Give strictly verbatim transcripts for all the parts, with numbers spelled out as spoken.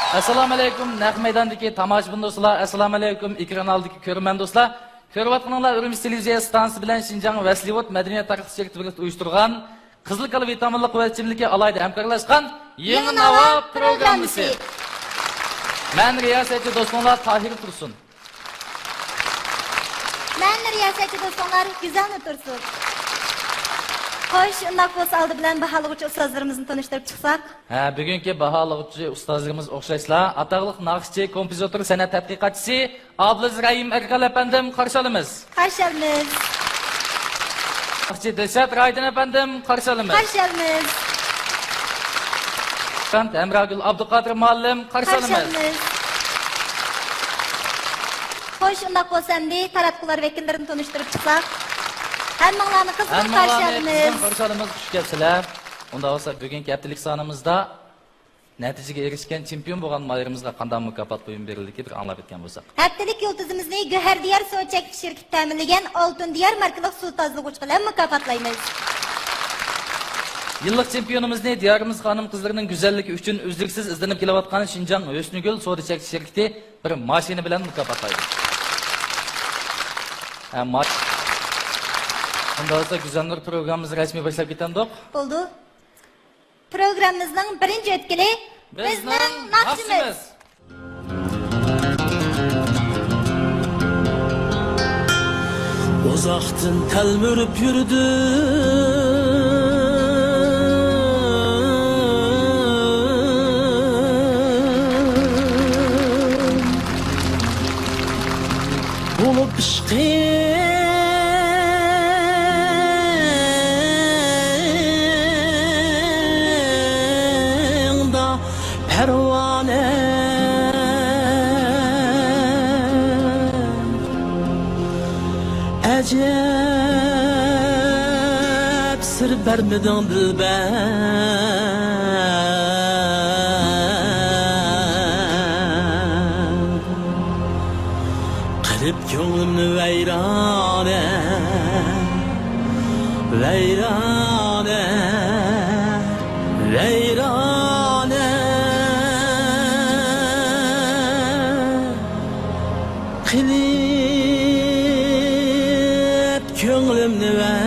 ئەسسالامۇ ئەلەيكۇم، نەق مەيداندىكى تاماشىبىن دوستلار، ئەسسالامۇ ئەلەيكۇم، ئېكران ئالدىدىكى كۆرۈرمەن دوستلار. كۆرۈۋاتقىنىڭلار ئۈرۈمچى تېلېۋىزىيە ئىستانسىسى بىلەن شىنجاڭ ۋەسلىۋۇد مەدەنىيەت تارقىتىش شىركىتى بىرلىكتە ئۇيۇشتۇرغان قىزىل كالا ۋىتامىنلىق قۇۋۋەت ئىچىملىكى ئالاھىدە ھەمكارلاشقان يېڭى ناۋا پروگراممىسى. مەن رىياسەتچى دوستۇڭلار تاھىر تۇرسۇن. مەن رىياسەتچى دوستۇڭلار گۈزەلنۇر تۇرسۇن. خوش، ئۇنداق بولسا ئالدى بىلەن باھالىغۇچى ئۇستازلىرىمىزنى تونۇشتۇرۇپ چىقساق. ھە، بۈگۈنكى باھالىغۇچى ئۇستازلىرىمىز ئوخشاشلا، ئاتاقلىق ناخشىچى، كومپوزىتور، سەنئەت تەتقىقاتچىسى ئابلىز رەھىم ئەركەل ئەپەندىم، قارشى ئالىمىز. قارشى ئالىمىز. ناخشىچى دىلشات رايدىن ئەپەندىم، قارشى ئالىمىز. قارشى ئالىمىز. ھەمراگۈل ئابدۇقادىر مۇئەللىم، قارشى قارشى ئالىمىز. ئالىمىز. خوش، ئۇنداق بولسا ئەمدى تاراتقۇلار ۋەكىللىرىنى تونۇشتۇرۇپ چىقساق. ھەممىڭلارنى قىزغىن قارشى ھەممىڭلارنى قىزغىن ئالىمىز. قارشى ئالىمىز، خۇش كەپسىلەر. ئۇنداق بولسا بۈگۈنكى ھەپتىلىك سانىمىزدا نەتىجىگە ئېرىشكەن، چېمپىيون بولغان ماھىرىمىزغا قانداق مۇكاپات بۇيۇم بېرىلدىكى بىر ئاڭلاپ ئۆتكەن بولساق. ھەپتىلىك يۇلتۇزىمىزنى گۆھەر دىيار سۇ چەكلىك شىركىتى تەمىنلىگەن ئالتۇن دىيار ماركىلىق سۇ تازىلىغۇچ بىلەن مۇكاپاتلايمىز. يىللىق چېمپىيونىمىزنى دىيارىمىز خانىم-قىزلىرىنىڭ گۈزەللىكى ئۈچۈن ئۈزلۈكسىز ئىزدىنىپ كېلىۋاتقان شىنجاڭ ھۆسنىگۈل سودا چەكلىك شىركىتى بىر ماشىنا بىلەن مۇكاپاتلايدۇ. ھە، ما-، ئۇنداق بولسا گۈزەلنۇر پروگراممىمىزنى رەسمىي باشلاپ كېتەمدۇق؟ بولدى. پروگراممىمىزنىڭ بىرىنچى ئۆتكىلى بىزنىڭ بىزنىڭ ناخشىمىز. ناخشىمىز. ئۇزاقتىن تەلمۈرۈپ يۈردۈم، بولۇپ ئىشقىڭدا پەرۋانە. ئەجەب سىر بەرمىدىڭ دىلبەر، قىلىپ كۆڭلۈمنى ۋەيرانە، ۋەيرانە، ۋەيرانە قىلىپ كۆڭلۈمنى ۋەيرانە.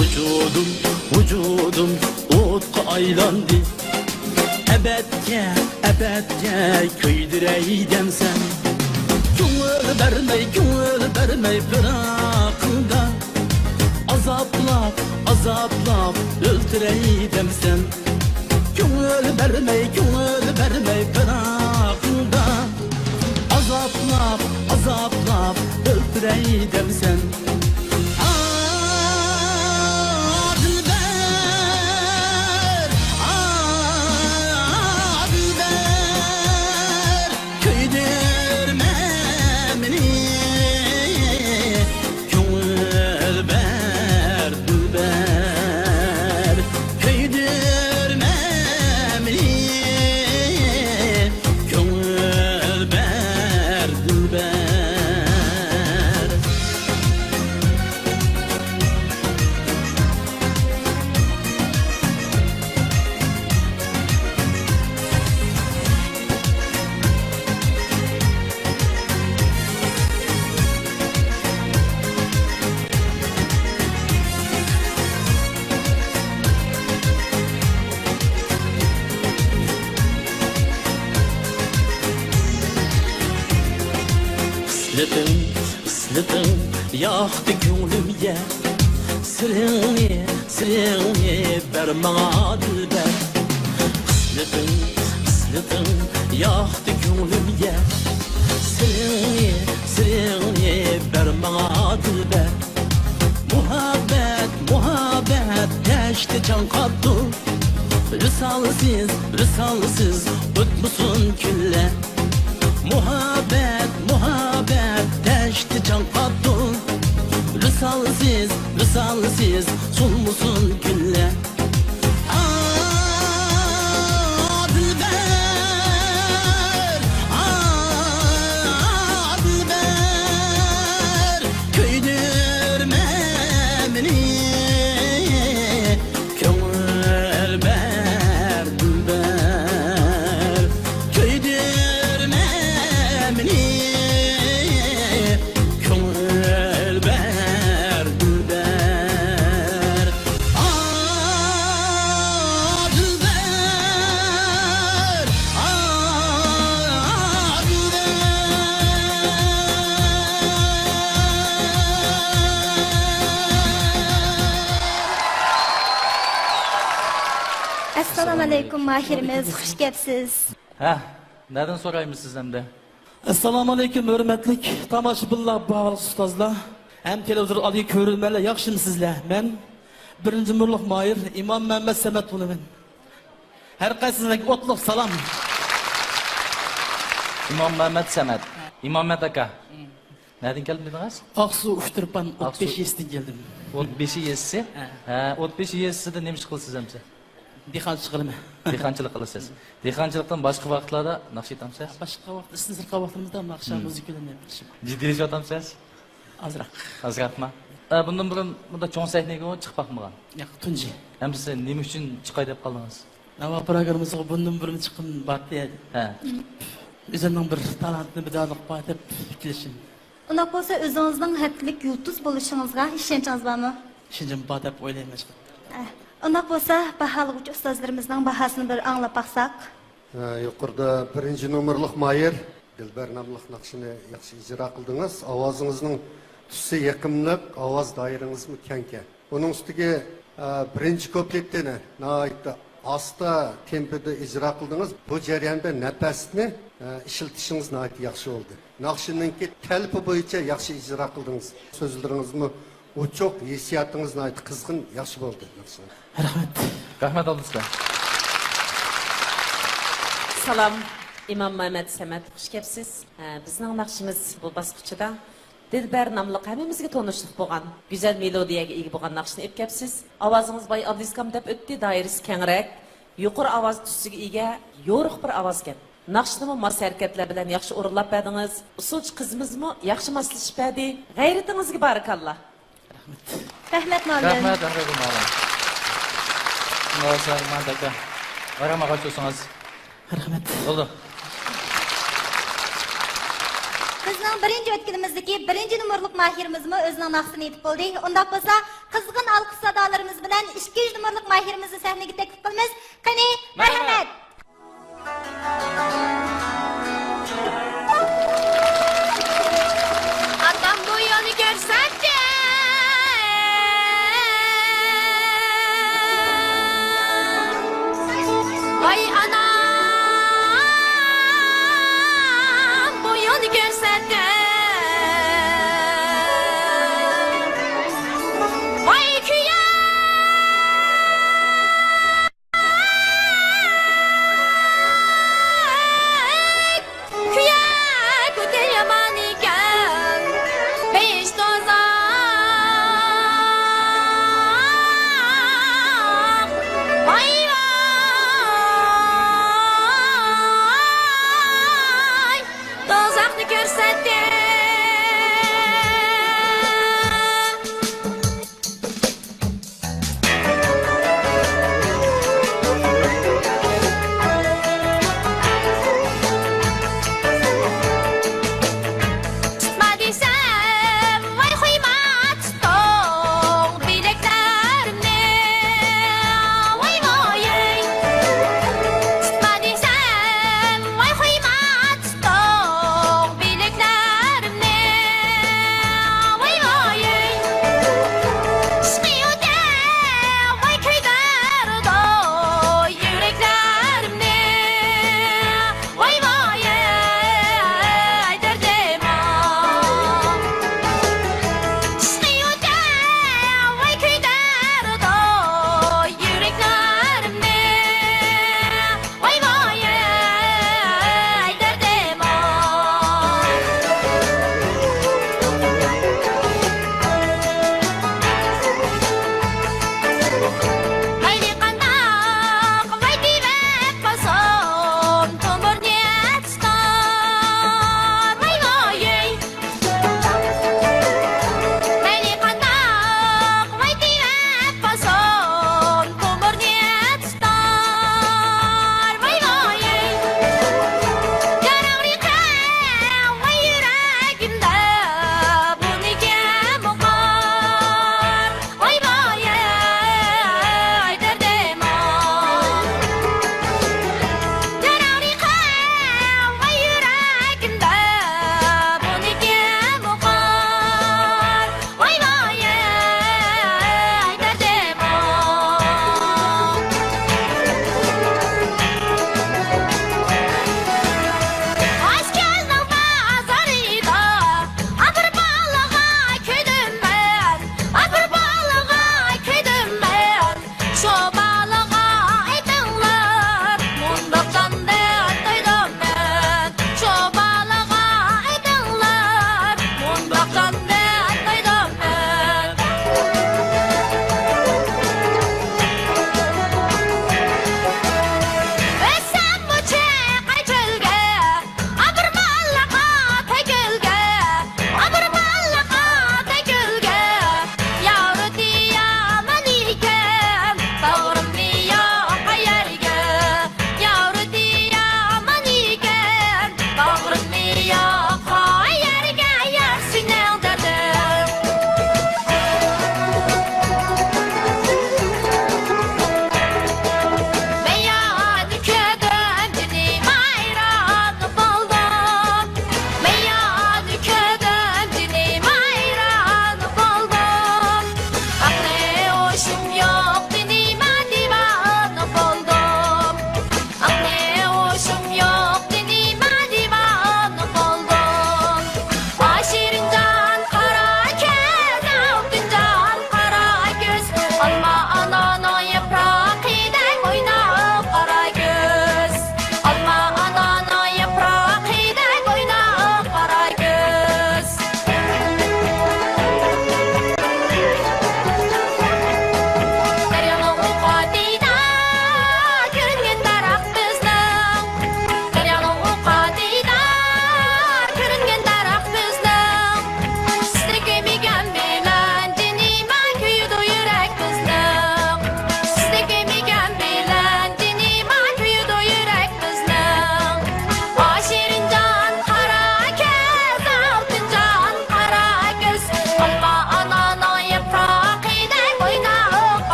ۋۇجۇدۇم، ۋۇجۇدۇم ئوتقا ئايلاندى. ئەبەدكە، ئەبەدكە كۆيدۈرەي دەمسەن. كۆڭۈل بەرمەي، كۆڭۈل بەرمەي پىراقىڭدا، ئازابلاپ، ئازابلاپ ئۆلتۈرەي دەمسەن. كۆڭۈل بەرمەي، كۆڭۈل بەرمەي پىراقىڭدا، ئازابلاپ، ئازابلاپ ئۆلتۈرەي دەمسەن. ئا، دىلبەر، ئا، دىلبەر، كۆيدۈرمە مېنى. كۆڭۈل بەر، دىلبەر، كۆيدۈرمە مېنى. كۆڭۈل بەر، دىلبەر. خىسلىتىڭ، خىسلىتىڭ ياقتى كۆڭلۈمگە. سىرىڭنى، سىرىڭنى بەر ماڭا دىلبەر. خىسلىتىڭ، خىسلىتىڭ ياقتى كۆڭلۈمگە. سىرىڭنى، سىرىڭنى بەر ماڭا دىلبەر. مۇھەببەت، مۇھەببەت تەشتى چاڭقاپتۇ. ۋىسالسىز، ۋىسالسىز ئۆتمىسۇن كۈنلەر. مۇھەببەت، مۇھەببەت تەشتى چاڭقاپتۇ. ۋىسالسىز، ۋىسالسىز سولمىسۇن كۈنلەر. ئا، دىلبەر، ئا، دىلبەر، كۆيدۈرمە مېنى. كۆڭۈل بەر، دىلبەر، كۆيدۈرمە مېنى. كۆڭۈل بەر، دىلبەر. ئا، دىلبەر، ئا، دىلبەر. ئەسسالامۇئەلەيكۇم، ماھىرىمىز، خۇش كەپسىز. ھە، نەدىن سورايمىز سىز ئەمدى؟ ئەسسالامۇئەلەيكۇم، ھۆرمەتلىك تاماشىبىنلار، باھالىق ئۇستازلار ھەم تېلېۋىزور ئالدىدىكى كۆرۈرمەنلەر، ياخشىمۇسىزلەر؟ مەن بىرىنچى نومۇرلۇق ماھىر ئىمام مەمەت سەمەت بولىمەن. ھەر قايسىڭىزغا ئوتلۇق سالام. ئىمام مەمەت سەمەت. ئىمام مەمەت ئاكا. نەدىن كەلدىم دېدىڭىز؟ ئاقسۇ ئۇچتۇرپان ئوت بەش يېزىسىدىن كەلدىم. ئوت بېشى يېزىسى؟ ھە. ھە، ئوت بېشى يېزىسىدا نېمە ئىش قىلىسىز ئەمسە؟ دېھقانچىلىق قىلىمەن. دېھقانچىلىق قىلىسىز. دېھقانچىلىقتىن باشقا ۋاقىتلاردا ناخشا ئېيتامسىز؟ باشقا ۋاقىت، ئىشتىن سىرتقى ۋاقتىمىزدا ناخشا، مۇزىكا بىلەن ئايلىنىشىم. جىددىيلىشىۋاتامسىز؟ ئازراق. ئازراقما؟ ئە، بۇندىن بۇرۇن بۇنداق چوڭ سەھنىگە چىقىپ باقمىغان؟ ياق، تۇنجى. ئەمسە نېمە ئۈچۈن چىقاي دەپ قالدىڭىز؟ ناۋا پروگراممىسىغا بۇندىن بۇرۇن چىققىنىم بارتى. ھە. ئۆزۈمنىڭ بىر تالانتىنى بىدارلىق بار دەپ كېلىشىم. ئۇنداق بولسا، ئۆزىڭىزنىڭ ھەپتىلىك يۇلتۇز بولۇشىڭىزغا ئىشەنچىڭىز بارمۇ؟ ئىشەنچىم بار دەپ ئويلايمەن. ئە، ئۇنداق بولسا، باھالىغۇچى ئۇستازلىرىمىزنىڭ باھاسىنى بىر ئاڭلاپ باقساق. ئە، يۇقىرىدا بىرىنچى نومۇرلۇق ماھىر دىلبەر ناملىق ناخشىنى ياخشى ئىجرا قىلدىڭىز. ئاۋازىڭىزنىڭ تۈسى يېقىملىق، ئاۋاز دائىرىڭىزمۇ كەڭكەن. ئۇنىڭ ئۈستىگە، ئە، بىرىنچى كۇپلېتنى ناھايىتى ئاستا تېمپودا ئىجرا قىلدىڭىز. بۇ جەرياندا نەپەسنى، ئە، ئىشلىتىشىڭىز ناھايىتى ياخشى بولدى. ناخشىنىڭكى تەلىپى بويىچە ياخشى ئىجرا قىلدىڭىز. سۆزلىرىڭىزمۇ ئوچۇق، ھېسسىياتىڭىز ناھايىتى قىزغىن، ياخشى بولدى ناخشىڭىز. رەھمەت. رەھمەت، ئابدۇسىلەم. سالام، ئىمام مەمەت سەمەت، خۇش كەپسىز. ھە، بىزنىڭ ناخشىمىز بۇ باسقۇچىدا دىلبەر ناملىق ھەممىمىزگە تونۇشلۇق بولغان گۈزەل مېلودىيەگە ئىگە بولغان ناخشىنى ئېلىپ كەپسىز. ئاۋازىڭىز باي، ئابدۇسىكام دەپ ئۆتتى، دائىرىسى كەڭرەك، يۇقىرى ئاۋاز تۈسىگە ئىگە، يورۇق بىر ئاۋازكەن. ناخشىنىمۇ ماس ھەرىكەتلەر بىلەن ياخشى ئورۇنلاپ بەردىڭىز. ئۇسسۇلچى قىزىمىزمۇ ياخشى ماسلىشىپ بەردى. غەيرىتىڭىزگە بارىكاللا. رەھمەت، مۇئەللىم. رەھمەت، ھەمراھ بولماڭلار. شۇنداق بولسا، ئىمام ئاكا، بايرام ئاغا تۇرسىڭىز. رەھمەت. بولدى. بىزنىڭ بىرىنچى ئۆتكىلىمىزدىكى بىرىنچى نومۇرلۇق ماھىرىمىزمۇ ئۆزىنىڭ ناخشىسىنى ئېيتىپ بولدى. ئۇنداق بولسا، قىزغىن ئالقىش سادالىرىمىز بىلەن ئىككىنچى نومۇرلۇق ماھىرىمىزنى سەھنىگە تەكلىپ قىلىمىز. قېنى، مەرھەمەت. مەرھەمەت. ئاتام بۇ يولنى كۆرسەتتى. ۋاي ئانام، بۇ يولنى كۆرسەتتى. ۋاي كۈيە. كۈيە كۆتى يامان ئىكەن، بېشى دوزاخ. ۋاي ۋاي، دوزاخنى كۆرسەتتى.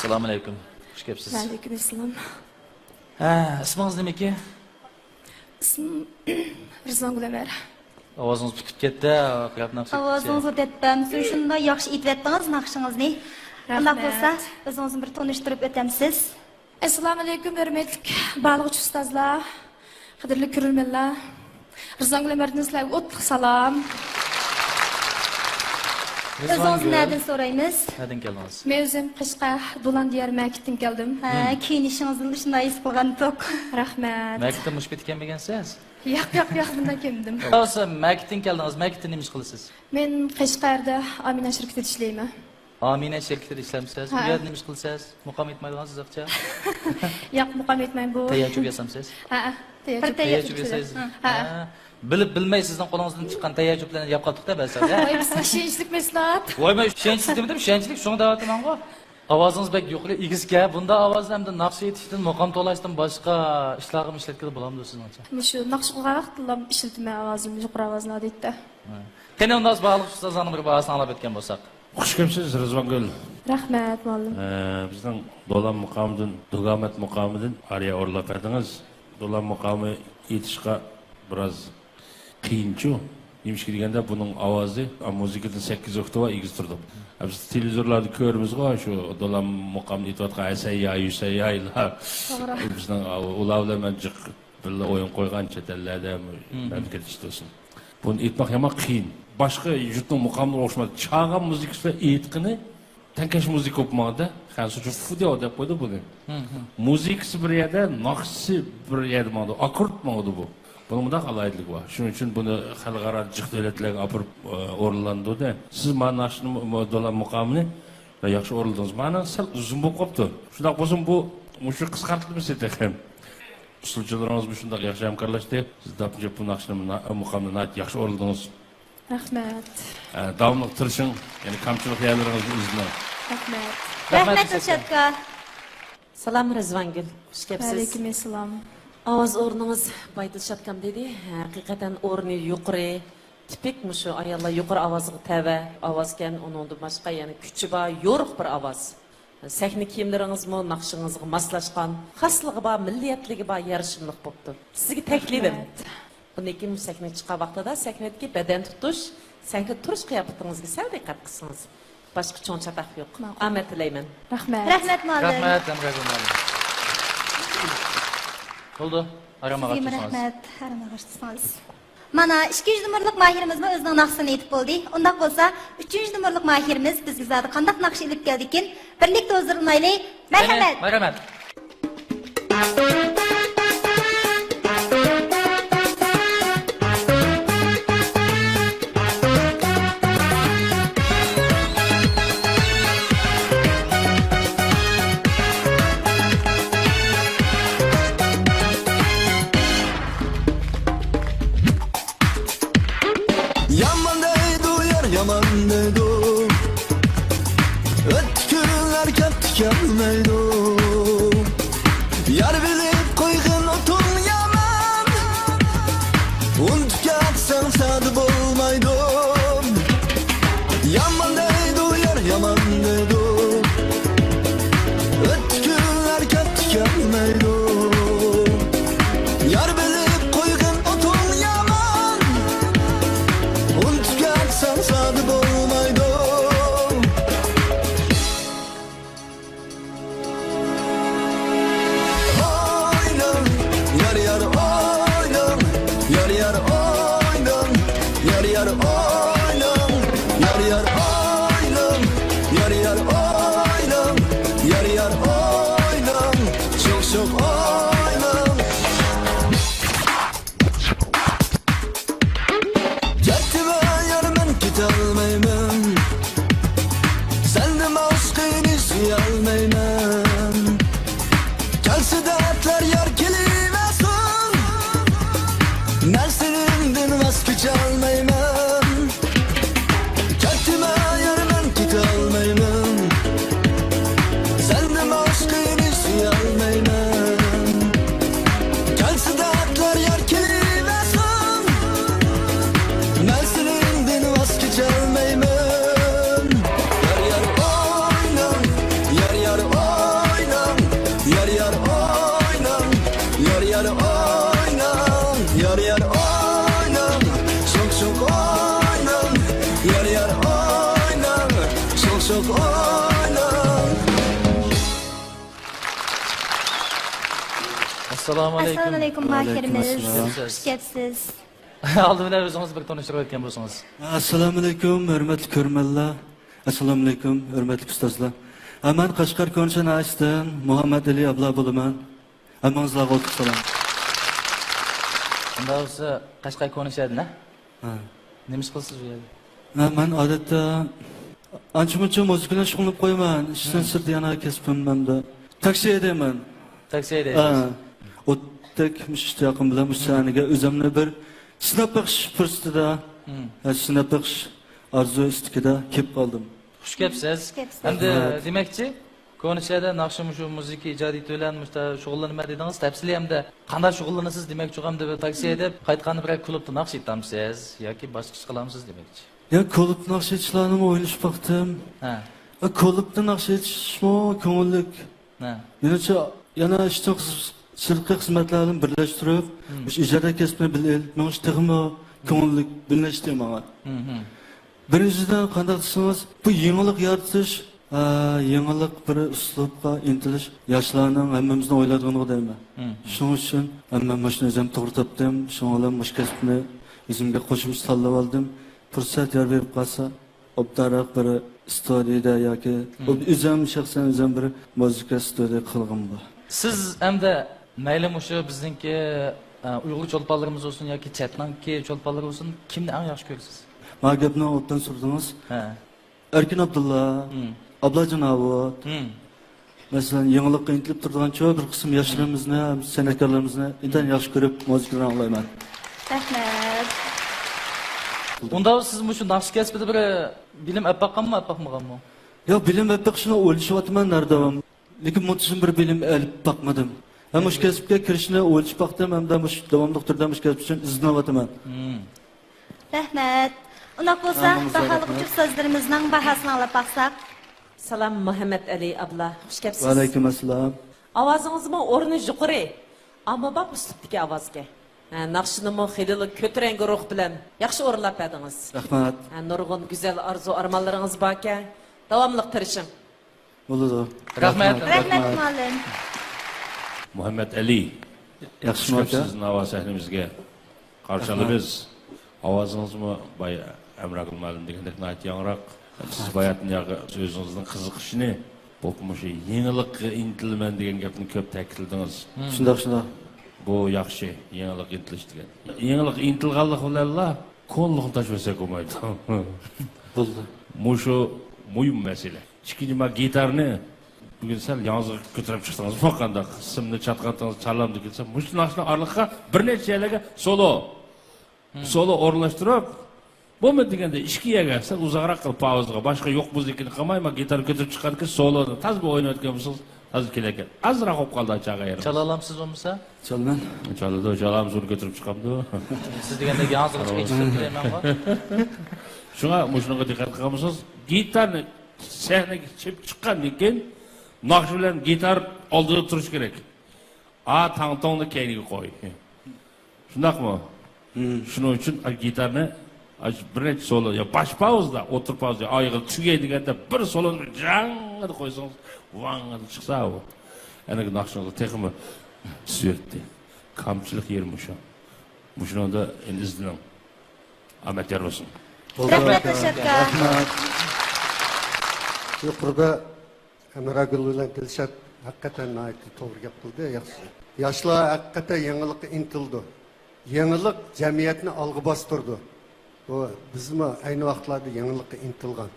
ئەسسالامۇ ئەلەيكۇم. خۇش كەپسىز. ۋەئەلەيكۇم ئەسسالام. ھە، ئىسمىڭىز نېمىكى؟ ئىسمىم رىزۋانگۈل ئۆمەر. ئاۋازىڭىز پۈتۈپ كەتتى، قىرات ناخشا ئېيتىپ كەتتى. ئاۋازىڭىزغا دەپتىم. شۇ شۇنداق ياخشى ئېيتىۋەتتىڭىز ناخشىڭىزنى. ئۇنداق بولسا، رەھمەت. ئۆزىڭىزنى بىر تونۇشتۇرۇپ ئۆتەمسىز؟ ئەسسالامۇ ئەلەيكۇم، ھۆرمەتلىك بارلىق ئۇستازلار، قەدىرلىك كۆرۈرمەنلەر. رىزۋانگۈل ئۆمەردىن سىلەرگە ئوتلۇق سالام. رىزۋانگۈل. ئۆزىڭىزنى نەدىن سورايمىز؟ نەدىن كەلدىڭىز؟ مەن ئۆزۈم قەشقەر، دولان دىيار مەكىتتىن كەلدىم. ھە، كىيىنىشىڭىزدىن شۇنداق ھېس قىلغانتۇق. رەھمەت. مەكىتتە مۇشۇ پېتى كەلمىگەنسىز؟ ياق، ياق، ياق، بۇنداق كەلمىدىم. بولسا مەكىتتىن كەلدىڭىز، مەكىتتە نېمە ئىش قىلىسىز؟ مەن قەشقەردە ئامىنە شىركىتىدە ئىشلەيمەن. ئامىنە شىركىتىدە ئىشلەمسىز؟ ھە. ئۇ يەردە نېمە ئىش قىلىسىز؟ مۇقام ئېيتمايدىغانسىز ئاخچا؟ ياق، مۇقام ئېيتمايمەن بۇ. تەييار چۆپ ياسامسىز؟ ھەئە، تەييار چۆپ. تەييار چۆپ ياسايسىز؟ ھەئە. ھە. بىلىپ بىلمەي سىزنىڭ قولىڭىزدىن چىققان تەييار چۆپلەرنى يەپ قاپتۇق-دە بەزىلەردە. ۋاي، بىز ئىشەنچلىك مەھسۇلات. ۋاي، مەن ئىشەنچلىك دېمىدىم، ئىشەنچلىك، شۇڭا دەۋاتىمەنغۇ. ئاۋازىڭىز بەك يۇقىرى، ئېگىزكەن. بۇنداق ئاۋازدا ئەمدى ناخشا ئېيتىشتىن، مۇقام توۋلاشتىن باشقا ئىشلارغىمۇ ئىشلەتكىلى بولامدۇ سىزنىڭچە؟ مۇشۇ ناخشا ئوقۇغان ۋاقىتتىلا ئىشلىتىمەن ئاۋازىمنى، يۇقىرى ئاۋازنى ئادەتتە. ھە. قېنى، ئۇنداق بولسا، باھالىق ئۇستازلارنىڭ بىر باھاسىنى ئاڭلاپ ئۆتكەن بولساق. خۇش كەپسىز، رىزۋانگۈل. رەھمەت، مۇئەللىم. ئە، بىزنىڭ دولان مۇقامىدىن، دۇگامەت مۇقامىدىن ئارىيە ئورۇنلاپ بەردىڭىز. دولان مۇقامى ئېيتىشقا بىراز قىيىنچۇ. نېمىشقا دېگەندە، بۇنىڭ ئاۋازى، ئا، مۇزىكىدىن سەككىز ئوكتاۋا ئېگىز تۇرىدۇ. ئە، بىز تېلېۋىزورلاردا كۆرىمىزغۇ، شۇ دولان مۇقامنى ئېيتىۋاتقان ھەسەن ياي، ھۈسەن يايلار. توغرا. بىزنىڭ، ئا، ئۇلار بىلەن مەن جىق بىللە ئويۇن قويغان چەت ئەللەردە، ممكىن. مەملىكەت ئىچىدە بولسۇن. بۇنى ئېيتماق يامان قىيىن. باشقا يۇرتنىڭ مۇقاملىرىغا ئوخشىمايدۇ. چاغان مۇزىكىسى ئېيتقىنى تەڭكەش مۇزىكا بولۇپ ماڭىدۇ. خەنسۇچۇ فۇدياۋ دەپ قويدى بۇنى. مۇزىكىسى بىر يەردە، ناخشىسى بىر يەردە ماڭىدۇ. ئاككورد ماڭىدۇ بۇ. بۇنىڭ مۇنداق ئالاھىدىلىكى بار. شۇنىڭ ئۈچۈن بۇنى خەلقئارا جىق دۆلەتلەرگە ئاپىرىپ، ئورۇنلاندۇردى. سىز مانا ناخشىنى، دولان مۇقامىنى ياخشى ئورۇنلىدىڭىز. مانا سەل ئۇزۇن بولۇپ قاپتۇ. شۇنداق بولسىمۇ بۇ، مۇشۇ قىسقارتىلمىسا تېخى. ئۇسسۇلچىلىرىڭىز مۇشۇنداق ياخشى ھەمكارلاشتى. سىز داپنى چېپىپ بۇ ناخشىنى، مۇقامنى ناھايىتى ياخشى ئورۇنلىدىڭىز. رەھمەت. ئە، داۋاملىق تىرىشىڭ، يەنى كامچىلىق يەرلىرىڭىزنى ئىزدىنىڭ. رەھمەت. رەھمەت، رەھمەت، دىلشات ئاكا. سالام رىزۋانگۈل، خۇش كەپسىز. ۋەئەلەيكۇم ئەسسالام. ئاۋاز ئورنىڭىز باي دىلشات ئاكام دېدى. ھەقىقەتەن ئورنى يۇقىرى، تىپىك مۇشۇ ئاياللار يۇقىرى ئاۋازغا تەۋە ئاۋازكەن، ئۇنىڭدىن باشقا يەنە كۈچى بار، يورۇق بىر ئاۋاز. سەھنە كىيىملىرىڭىزمۇ ناخشىڭىزغا ماسلاشقان، خاسلىقى بار، مىللىيەتلىكى بار، يارىشىملىق بوپتۇ. سىزگە تەكلىپىم. رەھمەت. بۇندىن كېيىن سەھنىگە چىققان ۋاقتىدا سەھنىدىكى بەدەن تۇتۇش، سەھنىدە تۇرۇش قىياپىتىڭىزگە سەل دىققەت قىلسىڭىز. باشقا چوڭ چاتاق يوق. ماقۇل. ئامەت تىلەيمەن. رەھمەت. رەھمەت، مۇئەللىم. رەھمەت، ھەمراھ مۇئەللىم. بولدى، ئارام سىزگىمۇ ئاغاچ رەھمەت، ئارام ئاغاچ تۇتسىڭىز. مانا، ئىككىنچى نومۇرلۇق ماھىرىمىزمۇ ئۆزىنىڭ ناخشىسىنى ئېيتىپ بولدى. ئۇنداق بولسا، ئۈچىنچى نومۇرلۇق ماھىرىمىز بىزگە زادى قانداق ناخشا ئېلىپ كەلدىكىن؟ بىرلىكتە ھۇزۇرلىنايلى. مەرھەمەت. مەرھەمەت. يامان دەيدۇ يار، يامان دەيدۇ. ئۆتتى كۈنلەر، كەتتى كەلمەيدۇ. يار بىلىپ قويغىن ئوتۇڭ يامان، ئۇنتۇپ كەتسەڭ سادە بولمايدۇ. يامان دەيدۇ يار، يامان دەيدۇ. ئۆتتى كۈنلەر، كەتتى كەلمەيدۇ. يار بىلىپ قويغىن ئوتۇڭ يامان، ئۇنتۇپ كەتسەڭ سادە بولمايدۇ. ئويناڭ، يار يار ئويناڭ، يار يار ئويناڭ، يار يار ئويناڭ، يار يار ئويناڭ، ئەسسالامۇ ئەلەيكۇم. ئەسسالامۇ ئەلەيكۇم، ماھىرىمىز. ۋەئەلەيكۇم ئەسسالام. خۇش كەپسىز. ئالدى بىلەن ئۆزىڭىزنى بىر تونۇشتۇرۇپ ئۆتكەن بولسىڭىز. ئەسسالامۇ ئەلەيكۇم، ھۆرمەتلىك كۆرۈرمەنلەر. ئەسسالامۇ ئەلەيكۇم، ھۆرمەتلىك ئۇستازلار. ھە، مەن قەشقەر كونىچە ناھىيىسىدىن مۇھەممەت ئەلى ئابلا بولىمەن. ھەممىڭىزلارغا ئوتلۇق سالام. ئۇنداق بولسا، قەشقەر كونىچەدىن، ھە؟ ھە. نېمە ئىش قىلىسىز ئۇ يەردە؟ ھە، مەن ئادەتتە ئانچە-مۇنچە مۇزىكا بىلەن شۇغۇللىنىپ قويىمەن. ئىشتىن سىرت يەنە كەسپىم مەندە. تاكسى ھەيدەيمەن. تاكسى ھەيدەيسىز؟ ھە. ئوتتەك مۇشۇ ئىشتىياقىم بىلەن مۇشۇ سەھنىگە ئۆزۈمنى بىر سىناپ بېقىش پۇرسىتىدە، ھە، سىناپ بېقىش ئارزۇ ئىستىكىدە كېلىپ قالدىم. خۇش كەپسىز. خۇش كەپسىز. ئەمدى رەھمەت. دېمەكچى، كونىچەدە ناخشا مۇشۇ مۇزىكا ئىجادىيىتى بىلەن مۇشۇ شۇغۇللىنىمەن دېدىڭىز. تەپسىلىي ئەمدى قانداق شۇغۇللىنىسىز دېمەكچى، ئەمدى بىر تاكسى ھەيدەپ قايتقاندا بىرەر كۇلۇبتا ناخشا ئېيتامسىز ياكى باشقا ئىش قىلامسىز دېمەكچى. يا، كۇلۇبتا ناخشا ئېيتىشلارنىمۇ ئويلىشىپ باقتىم. ھە. يا، كۇلۇبتا ناخشا ئېيتىشمۇ كۆڭۈللۈك. ھە. مېنىڭچە، يەنە ئىشتىن خىز-، سىرتقى خىزمەتلەر بىلەن بىرلەشتۈرۈپ، مۇشۇ ئىجادىيەت كەسپىنى بىللە ئېلىپ مېڭىش تېخىمۇ كۆڭۈللۈك بىلىنىشتى ماڭا. بىرىنچىدىن، قانداق دېسىڭىز، بۇ يېڭىلىق يارىتىش، ئە، يېڭىلىق بىر ئۇسلۇبقا ئىنتىلىش ياشلارنىڭ ھەممىمىزنىڭ ئويلايدىغىنىغۇ دەيمەن. شۇنىڭ ئۈچۈن مەن مۇشۇنى ئۆزۈم توغرا تاپتىم. شۇنىڭ بىلەن مۇشۇ كەسىپنى ئۆزۈمگە قوشۇمچە تاللىۋالدىم. پۇرسەت يار بېرىپ قالسا، ئوبدانراق بىر ئىستۇدىيىدە ياكى ئۆزۈم شەخسەن ئۆزۈم بىر مۇزىكا ئىستۇدىيە قىلغۇم بار. سىز ئەمدى مەيلى مۇشۇ بىزنىڭكى، ئە، ئۇيغۇر چولپانلىرىمىز بولسۇن ياكى چەتنىڭكى چولپانلىرى بولسۇن، كىمنى ئەڭ ياخشى كۆرىسىز؟ ما گەپنى ئوبدان سورىدىڭىز. ھە. ئەركىن ئابدۇللا، ئابلاجان ئاۋۇت. مەسىلەن، يېڭىلىققا ئىنتىلىپ تۇرىدىغان چوڭ بىر قىسىم ياشلىرىمىزنى، ھەم سەنئەتكارلىرىمىزنى ئىنتايىن ياخشى كۆرۈپ، مۇزىكىلىرىنى ئاڭلايمەن. رەھمەت. ئۇنداق سىز مۇشۇ ناخشا كەسپىدە بىر بىلىم ئەپ باققانمۇ، ئەپ باقمىغانمۇ؟ ياق، بىلىم ئەپ بېقىشنى ئويلىشىۋاتىمەن ھەر داۋام. لېكىن مۇنتىزىم بىر بىلىم ئېلىپ باقمىدىم. ھەم مۇشۇ كەسىپكە كىرىشنى ئويلىشىپ باقتىم، ھەمدە مۇشۇ داۋاملىق تۈردە مۇشۇ كەسىپ ئۈچۈن ئىزدىنىۋاتىمەن. رەھمەت. ئۇنداق بولسا، باھالىغۇچى ئۇستازلىرىمىزنىڭ باھاسىنى ئاڭلاپ باقساق. سالام، مۇھەممەت ئەلى ئابلا. خۇش كەپسىز. ۋەئەلەيكۇم ئەسسالام. ئاۋازىڭىزمۇ ئورنى يۇقىرى، ئامما بار ئۇسلۇبتىكى ئاۋازكەن. ھە، ناخشىنىمۇ خېلىلا كۆتۈرەڭگۈ روھ بىلەن ياخشى ئورۇنلاپ بەردىڭىز. رەھمەت. ھە، نۇرغۇن گۈزەل ئارزۇ-ئارمانلىرىڭىز باركەن. داۋاملىق تىرىشىڭ. بولىدۇ. رەھمەت. رەھمەت، مۇئەللىم. مۇھەممەت ئەلى. ياخشىمۇ ئاكا؟ سىزنى ھاۋا سەھنىمىزگە قارشى ئالىمىز. ئاۋازىڭىزمۇ بايا ئەمراگۈل مۇئەللىم دېگەندەك ناھايىتى ياڭراق. سىز باياتىن ياقى ئۆزىڭىزنىڭ قىزىقىشىنى، بولۇپمۇ مۇشۇ يېڭىلىققا ئىنتىلىمەن دېگەن گەپنى كۆپ تەكىتلىدىڭىز. شۇنداق، شۇنداق. بۇ ياخشى، يېڭىلىققا ئىنتىلىش دېگەن. يېڭىلىققا ئىنتىلغانلىق بىلەنلا كونىلىقنى تاشلىۋەتسەك بولمايدۇ. بولدى. مۇشۇ مۇھىم مەسىلە. ئىككىنچى، ما گىتارنى بۈگۈن سەل ياڭزىغا كۆتۈرۈپ چىقتىڭىزمۇ قانداق؟ سىمنى چاتقاتتىڭىز، چالامدىكىن دېسەم، مۇشۇ ناخشىنىڭ ئارىلىقىغا بىر نەچچە يەرلەرگە سولو. سولو ئورۇنلاشتۇرۇپ، بولمىدى دېگەندە ئىككى يەرگە سەل ئۇزاقراق قىلىپ پاۋزىغا، باشقا يوق مۇزىكىنى قىلماي، ما گىتار كۆتۈرۈپ چىققاندىكىن سولونى تازا بىر ئويناۋەتكەن بولسىڭىز، تازا كېلەككەن. ئازراق بولۇپ قالدى چاغا يېرىم. چالالامسىز بولمىسا؟ چالىمەن. چالىدۇ، چالامسىز كۆتۈرۈپ چىقامدۇ؟ سىز دېگەندەك ياڭزىغا چىقىپ دېمەڭغۇ. شۇڭا مۇشۇنىڭغا دىققەت قىلغان بولسىڭىز، گىتارنى سەھنىگە چېلىپ چىققاندىن كېيىن، ناخشا بىلەن گىتار ئالدىدا تۇرۇشى كېرەك. ئا، تاڭ-توڭنى كەينىگە قوي. شۇنداقمۇ؟ شۇنىڭ ئۈچۈن، ئا، گىتارنى، ئا، بىر نەچچە سولو، يا باش پاۋزدا، ئوتتۇرا پاۋزدا، ئايىغى تۈگەي دېگەندە بىر سولونى جاڭڭىدە قويسىڭىز، ۋاڭڭىدە چىقسا ئۇ. ئەنە ناخشىڭىزغا تېخىمۇ تۈس بېرىدۇ. كامچىلىق يېرى مۇشۇ. مۇشۇنىڭدا ئەمدى ئىزدىنىڭ. ئامەت يار بولسۇن. رەھمەت، رەھمەت. يۇقىرىدا ئەمراگۈل بىلەن دىلشات ھەقىقەتەن ناھايىتى توغرا گەپ قىلدى، ياخشى. ياشلار ھەقىقەتەن يېڭىلىققا ئىنتىلىدۇ. يېڭىلىق جەمئىيەتنى ئالغا باستۇرىدۇ. بۇ بىزمۇ ئەينى ۋاقىتلاردا يېڭىلىققا ئىنتىلغان.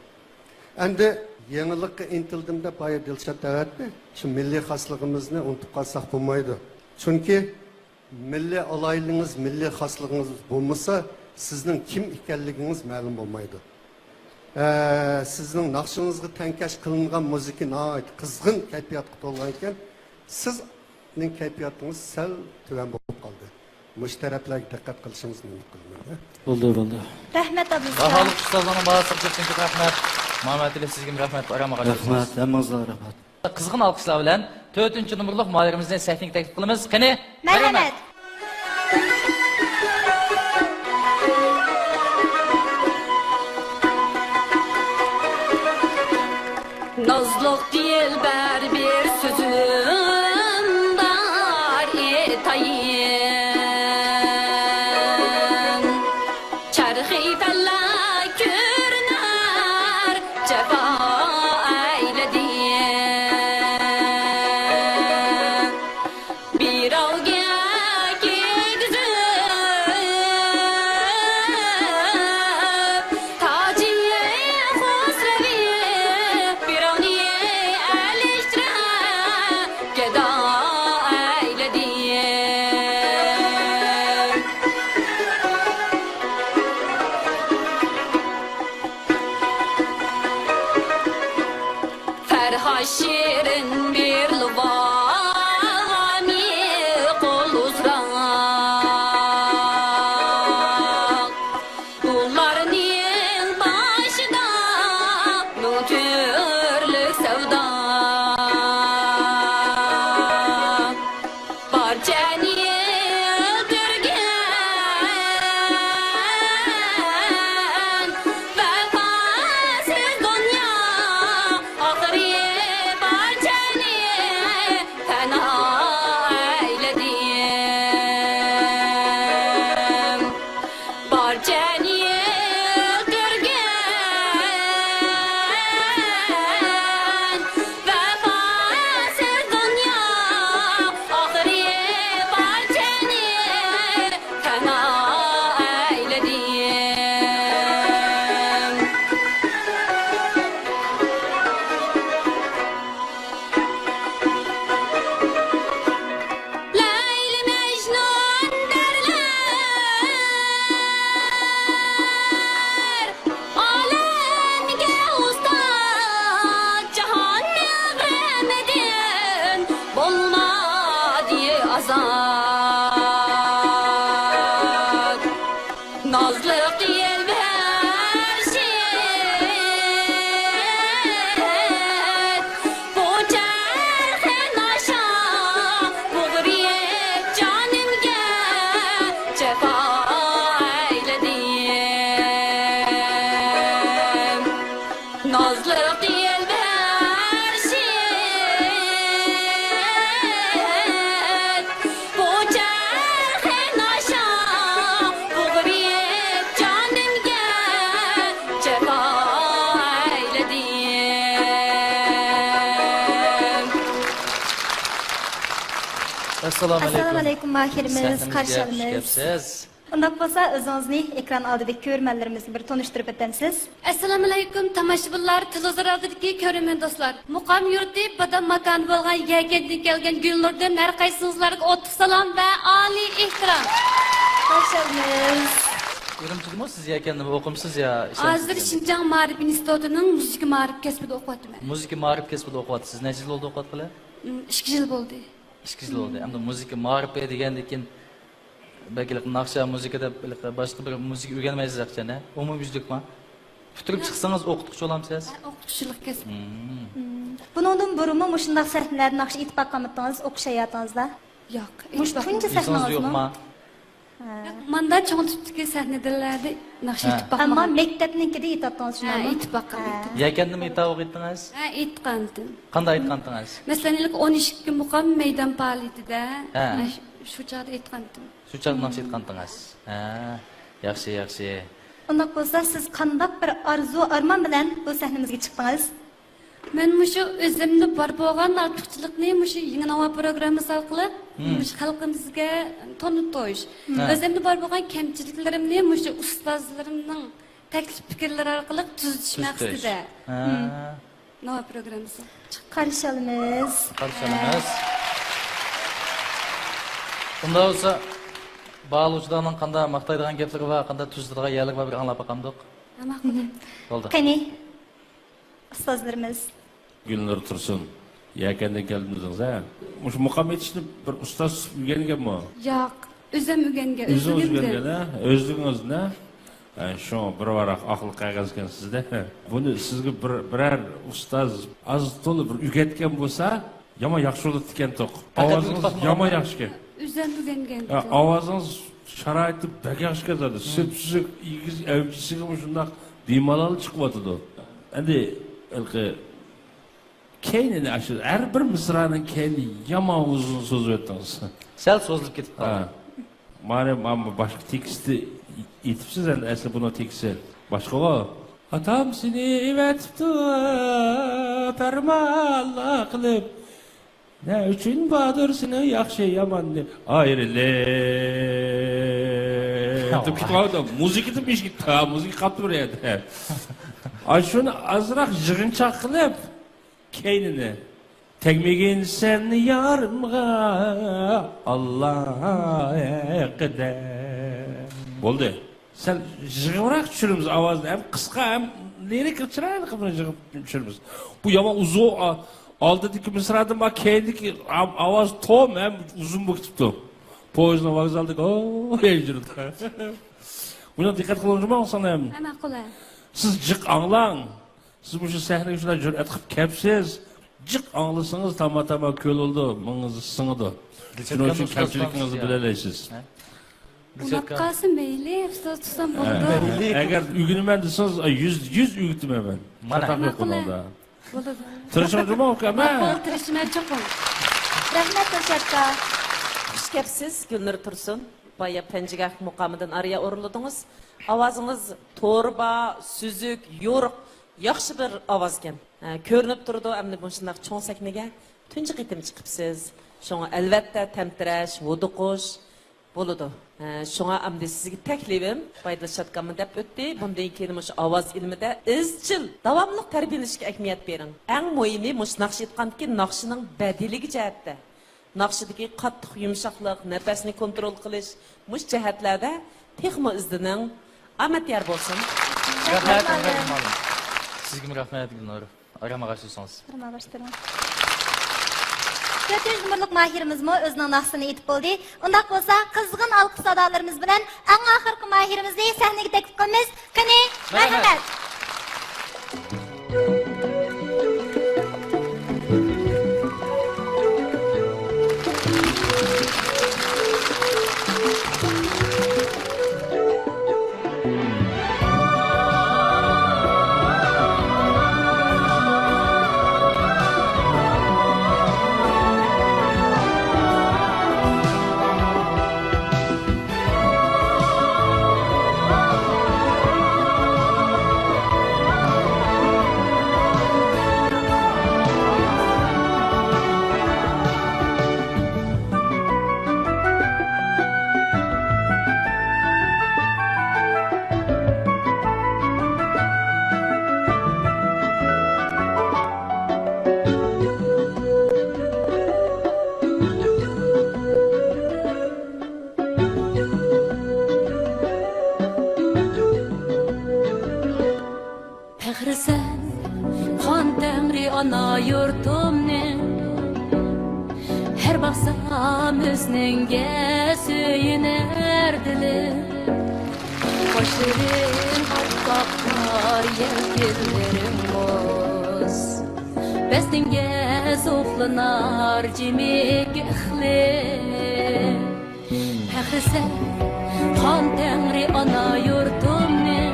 ئەمدى يېڭىلىققا ئىنتىلدىم دەپ بايا دىلشات دەۋەتتى. شۇ مىللىي خاسلىقىمىزنى ئۇنتۇپ قالساق بولمايدۇ. چۈنكى مىللىي ئالاھىدىلىكىڭىز، مىللىي خاسلىقىڭىز بولمىسا، سىزنىڭ كىم ئىكەنلىكىڭىز مەلۇم بولمايدۇ. ئە، سىزنىڭ ناخشىڭىزغا تەڭكەش قىلىنغان مۇزىكا ناھايىتى قىزغىن كەيپىياتقا تولغان ئىكەن، سىزنىڭ كەيپىياتىڭىز سەل تۆۋەن بولۇپ قالدى. مۇشۇ تەرەپلەرگە دىققەت قىلىشىڭىزنى ئۈمىد قىلىمەن. بولدى، بولدى. رەھمەت، ئابدۇلسالام. باھالىق ئۇستازلارنىڭ باھاسىغا كۆپتىن كۆپ رەھمەت. مۇھەممەت ئەلى، سىزگىمۇ رەھمەت. ئارام ئاغاچ. رەھمەت، ھەممىڭىزگە رەھمەت. قىزغىن ئالقىشلار بىلەن تۆتىنچى نومۇرلۇق ماھىرىمىزنى سەھنىگە تەكلىپ قىلىمىز. قېنى، مەرھەمەت. نازلىق دىلبەر بىر سۆزۈم بار ئېيتايىن. چەرخى پەلەك كۆرۈنەر جاپا ئەيلىدى. بىراۋگە كىيگۈزۈپ تاجى خۇسرەۋى، بىراۋنى ئەلىشتۈرۈپ گەدا ئەيلىدى. فەرھاد شېرىن بىر لۇۋاغامى قول ئۇزراق. ئۇلارنىڭ باشىدا مىڭ تۈرلۈك سەۋدا. بارچەنى ئۆلتۈرگەن ۋاپاسىز دۇنيا، ئاخىرى بارچەنى پەنا ئەيلىدى. بارچەنى ئۆلتۈرگەن ۋاپاسىز دۇنيا، ئاخىرى بارچەنى پەنا ئەيلىدى. لەيلى مەجنۇن دەرلەر ئالەمگە ئۇستاد، جاھاننىڭ غېمىدىن بولمىدى ئازاد. نازلىق دىلبەر شېرىن، بۇ چەرخى ناشا بۇغرىيىپ جانىمگە جاپا ئەيلىدى. نازلىق دىلبەر شېرىن، بۇ چەرخى ناشا بۇغرىيىپ جانىمگە جاپا ئەيلىدى. ئەسسالامۇ ئەلەيكۇم. ئەسسالامۇ ئەلەيكۇم، ماھىرىمىز. سەھنىمىزگە قارشى ئالىمىز. خۇش كەپسىز. ئۇنداق بولسا، ئۆزىڭىزنى ئېكران ئالدىدىكى كۆرۈرمەنلىرىمىزگە بىر تونۇشتۇرۇپ ئۆتەمسىز؟ ئەسسالامۇئەلەيكۇم، تاماشىبىنلار، تېلېۋىزور ئالدىدىكى كۆرۈرمەن دوستلار. مۇقام يۇرتى بادام ماكانى بولغان يەكەندىن كەلگەن گۈلنۇردىن ھەر قايسىڭىزلارغا ئوتلۇق سالام ۋە ئالىي ئېھتىرام. خۇش كەلدىڭىز. ئۈرۈمچىدىمۇ سىز يەكەندىمۇ ئوقۇمسىز يا ئىشەندىڭىز؟ ھازىر شىنجاڭ مائارىپ ئىنستىتۇتىنىڭ مۇزىكا مائارىپ كەسپىدە ئوقۇۋاتىمەن. مۇزىكا مائارىپ كەسپىدە ئوقۇۋاتىسىز. نەچچە يىل بولدى ئوقۇۋاتقىلى؟ ئىم، ئىككى يىل بولدى. ئىككى يىل بولدى. ئەمدى مۇزىكا مائارىپى دېگەندىن كېيىن، بەلكى ناخشا، مۇزىكا دەپ باشقا بىر مۇزىكا ئۆگەنمەيسىز ئەخچەنە؟ ئومۇميۈزلۈكما؟ پۈتتۈرۈپ چىقسىڭىز ئوقۇتقۇچى بولامسىز؟ ھە، ئوقۇتقۇچىلىق كەسىپ. مم. مم. بۇنىڭدىن بۇرۇنمۇ مۇشۇنداق سەھنىلەردە ناخشا ئېيتىپ باققانمىدىڭىز ئوقۇش ھاياتىڭىزدا؟ ياق، مۇشۇ ئېيتىپ باقمىدىم. تۇنجى سەھنىڭىزمۇ؟ يوقما؟ ھە. ياق، ماندا چوڭ تىپتىكى سەھنىلەردە ناخشا ئېيتىپ باقمىدىم. ئەمما مەكتەپنىڭكىدە ئېيتاتتىڭىز، شۇنداقمۇ؟ ھە، ئېيتىپ باققان، ھە. ئېيتىپ. يەكەندىمۇ ئېيتاۋاتتىڭىز؟ ھە، ئېيتقانتىم. قانداق ئېيتقانتىڭىز؟ مەسىلەن، ئون ئىككى مۇقام مەيدان پائالىيىتىدە، ھە. ھە، شۇ، شۇ چاغدا ئېيتقانتىم. شۇ چاغدا ناخشا ئېيتقانتىڭىز. ھە، ياخشى، ياخشى. ئۇنداق بولسا، سىز قانداق بىر ئارزۇ، ئارمان بىلەن بۇ سەھنىمىزگە چىقتىڭىز؟ مەن مۇشۇ ئۆزۈمدە بار بولغان ئارتۇقچىلىقنى مۇشۇ يېڭى ناۋا پروگراممىسى ئارقىلىق مۇشۇ خەلقىمىزگە تونۇتۇش، ھە. ئۆزۈمدە بار بولغان كەمچىلىكلىرىمنى مۇشۇ ئۇستازلىرىمنىڭ تەكلىپ پىكىرلىرى ئارقىلىق تۈزىتىش مەقسىتىدە. ھە. ناۋا پروگراممىسى. قارشى ئالىمىز. قارشى ئالىمىز. ئۇنداق بولسا، باھالىغۇچىلارنىڭ قانداق ماختايدىغان گەپلىرى بار، قانداق تۈزىتىدىغان يەرلىرى بار، بىر ئاڭلاپ باقامدۇق؟ ماقۇل. بولدى. قېنى، ئۇستازلىرىمىز. گۈلنۇر تۇرسۇن، يەكەندىن كەلدىم دېدىڭىز، ھە؟ مۇشۇ مۇقام ئېيتىشنى بىر ئۇستاز تۇتۇپ ئۆگەنگەنمۇ؟ ياق، ئۆزۈم ئۆگەنگەن، ئۆزىڭىز ئۆزلۈكۈمدىن. ئۆگەنگەن، ھە؟ ئۆزلۈكىڭىزدىن، ھە؟ ھە، شۇڭا بىر ۋاراق ئاقلىق قەغەز ئىكەن سىزدە. بۇنى سىزگە بىر، بىرەر ئۇستاز ئاز تولا بىر ئۆگەتكەن بولسا، يامان ياخشى بولاتتىكەنتۇق. پەقەت ئاۋازىڭىز ئۆتۈپ باقمىغان. يامان ياخشىكەن. ئۆزۈم ئۆگەنگەن. ھە، ئاۋازىڭىز شارائىتى بەك ياخشىكەن زادى. سۈپسۈزۈك، ئېگىز ئەۋجىسىگىمۇ شۇنداق بىمالال چىقىۋاتىدۇ. ئەمدى ھېلىقى كەينىنى، ئاشۇ ھەر بىر مىسرانىڭ كەينىنى يامان ئۇزۇن سوزۇۋەتتىڭىز. سەل سوزۇلۇپ كېتىپ قالدى. ھە. مانا، مانا باشقا تېكىستى ئېيتىپسىز ئەمدى، ئەسلى بۇنىڭ تېكىستى باشقىغۇ. ئاتام سېنى ئېۋەتىپتۇ پەرمانلىق قىلىپ. نە ئۈچۈن باردۇر سېنىڭ ياخشى ياماننى ئايرىلىپ. دەپ كېتىپ قالدى. مۇزىكىدىن بېشى كېتىپتۇ. ھا، مۇزىكا قاپتۇ بىر يەردە. ئاشۇنى ئازراق يىغىنچاق قىلىپ، كەينىنى. تەگمىگىن سەن يارىمغا ئاللاقەدەر. بولدى. سەل يىغىۋراق چۈشۈرىمىز ئاۋازنى. ھەم قىسقا، ھەم لىرىكا چىرايلىق قىلىپ يىغىپ چۈشۈرىمىز. بۇ يامان ئۇزۇن، ئا-، ئالدىدىكى مىسرادىن بار كەينىدىكى ئا-، ئاۋاز توم ھەم ئۇزۇن بولۇپ كېتىپتۇ. پويىزنىڭ ۋوگزالىدىكى، ئو، يۈرىدۇ. بۇنى دىققەت قىلىڭ جۇمۇ ساڭلام. ھە، ماقۇل، ھە. سىز جىق ئاڭلاڭ. سىز مۇشۇ سەھنىگە شۇنداق جۈرئەت قىلىپ كەپسىز، جىق ئاڭلىسىڭىز تاما-تاما كۆرۈلىدۇ، مېڭىڭىزغا سىڭىدۇ. شۇنىڭ ئۈچۈن كەمچىلىكىڭىزنى بىلەلەيسىز. ھە؟ ئۇناپ قالسا مەيلى، ئۇستاز تۇتسام بولىدۇ. ھە، ئەگەر ئۆگىنىمەن دېسىڭىز، يۈز، يۈز ئۆگىتىمەن مەن. مانا. چاتاق يوق بۇنىڭدا. بولىدۇ. تىرىشىڭ جۇمۇ ئۇكام، ھە؟ ماقۇل، تىرىشىمەن چوقۇم. رەھمەت، دىلشاتكا. خۇش كەپسىز، گۈلنۇر تۇرسۇن. بايا پەنجىگاھ مۇقامىدىن ئارىيە ئورۇنلىدىڭىز. ئاۋازىڭىز توربا، سۈزۈك، يورۇق، ياخشى بىر ئاۋازكەن. ھە، كۆرۈنۈپ تۇرىدۇ، ئەمدى مۇشۇنداق چوڭ سەھنىگە تۇنجى قېتىم چىقىپسىز. شۇڭا ئەلۋەتتە تەمتىرەش، ھودۇقۇش بولىدۇ. ھە، شۇڭا ئەمدى سىزگە تەكلىپىم، بايا دىلشاتكاممۇ دەپ ئۆتتى، بۇندىن كېيىن مۇشۇ ئاۋاز ئىلمىدە ئىزچىل، داۋاملىق تەربىيەلىنىشكە ئەھمىيەت بېرىڭ. ئەڭ مۇھىمى مۇشۇ ناخشا ئېيتقاندىكى ناخشىنىڭ بەدىلىگە جەھەتتە. ناخشىدىكى قاتتىق يۇمشاقلىق، نەپەسنى كونترول قىلىش، مۇشۇ جەھەتلەردە تېخىمۇ ئىزدىنىڭ. ئامەت يار بولسۇن. رەھمەت، رەھمەت، مۇئەللىم. سىزگىمۇ رەھمەت، گۈلنۇر. ئارام ئاغا سۆز سوڭسىز. ئارام ئاغا تۇرۇڭ. تۆتىنچى نومۇرلۇق ماھىرىمىزمۇ ئۆزىنىڭ ناخشىسىنى ئېيتىپ بولدى. ئۇنداق بولسا، قىزغىن ئالقىش سادالىرىمىز بىلەن ئەڭ ئاخىرقى ماھىرىمىزنى سەھنىگە تەكلىپ قىلىمىز. قېنى، مەرھەمەت. مەرھەمەت. پەخرىسەن، خان تەڭرى ئانا يۇرتۇمنى. ھەر باقسام ئۆزۈڭگە سۆيۈنەر دىلىم. قاشلىرىڭ ئاپئاق قار، يەلكىنلىرىڭ مۇز. بەستىڭگە زوقلىنار جىمىك ئىقلىم. پەخرىسەن، خان تەڭرى ئانا يۇرتۇمنى.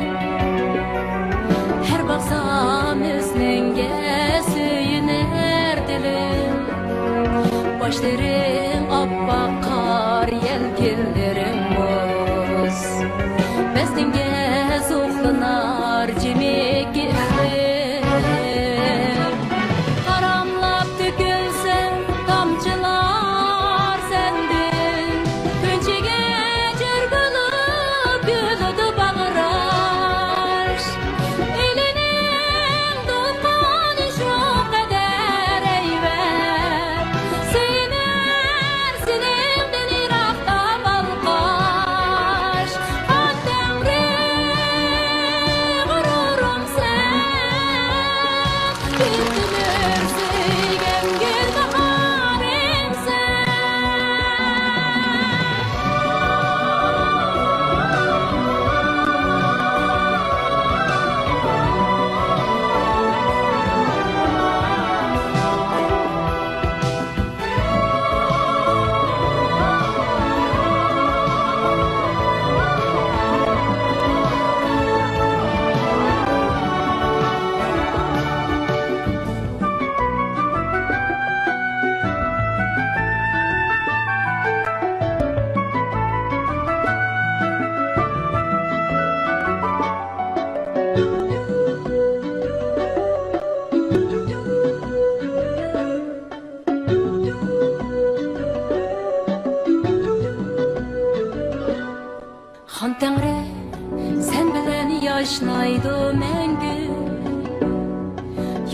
ھەر باقسام ئۆزۈڭگە سۆيۈنەر دىلىم. باشلىرىڭ ئاپئاق قار، يەلكىنلىرىڭ مۇز. بەستىڭگە زوقلىنار جىمىك ئىقلىم. غاراملاپ تۆكۈلسە تامچىلار سەندىن، كۈنچىگە جىر بولۇپ كۈلىدۇ باغراش. ئېلىنىڭ دولقۇنى شۇ قەدەر ھەيۋەت، سۆيۈنەر سېنىڭدىن يىراقتا بالقاش. خان تەڭرى، غۇرۇرۇم سەن، ئۆمۈر سۆيگەن گۈلباھارىم سەن.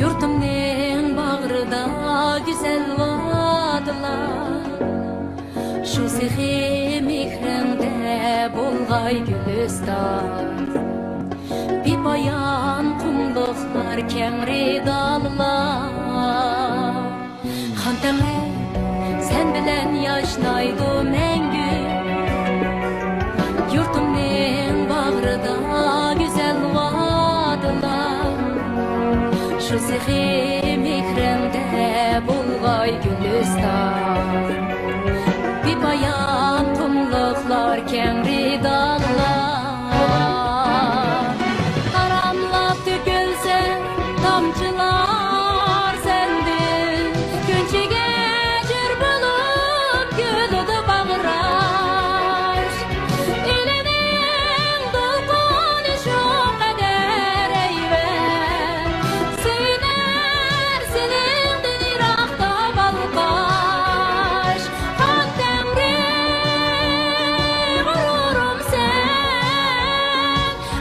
يۇرتۇمنىڭ باغرىدا گۈزەل ۋادىلار، شۇ سېخىي مېھرىڭدە بولغاي گۈلىستان. بىپايان قۇملۇقلار، كەڭرى دالىلار. خان تەڭرى، سەن بىلەن ياشنايدۇ مەڭگۈ. يۇرتۇمنىڭ باغرىدا گۈزەل ۋادىلار، شۇ سېخىي مېھرىڭدە بولغاي گۈلىستان. بىپايان قۇملۇقلار، كەڭرى دالىلار. تاراملاپ تۆكۈلسە تامچىلار سەندىن، كۈنچىگە جىر بولۇپ كۈلىدۇ باغراش. ئىلىنىڭ دولقۇنى شۇ قەدەر ھەيۋەت، سۆيۈنەر سېنىڭدىن يىراقتا بالقاش. خان تەڭرى، غۇرۇرۇم سەن،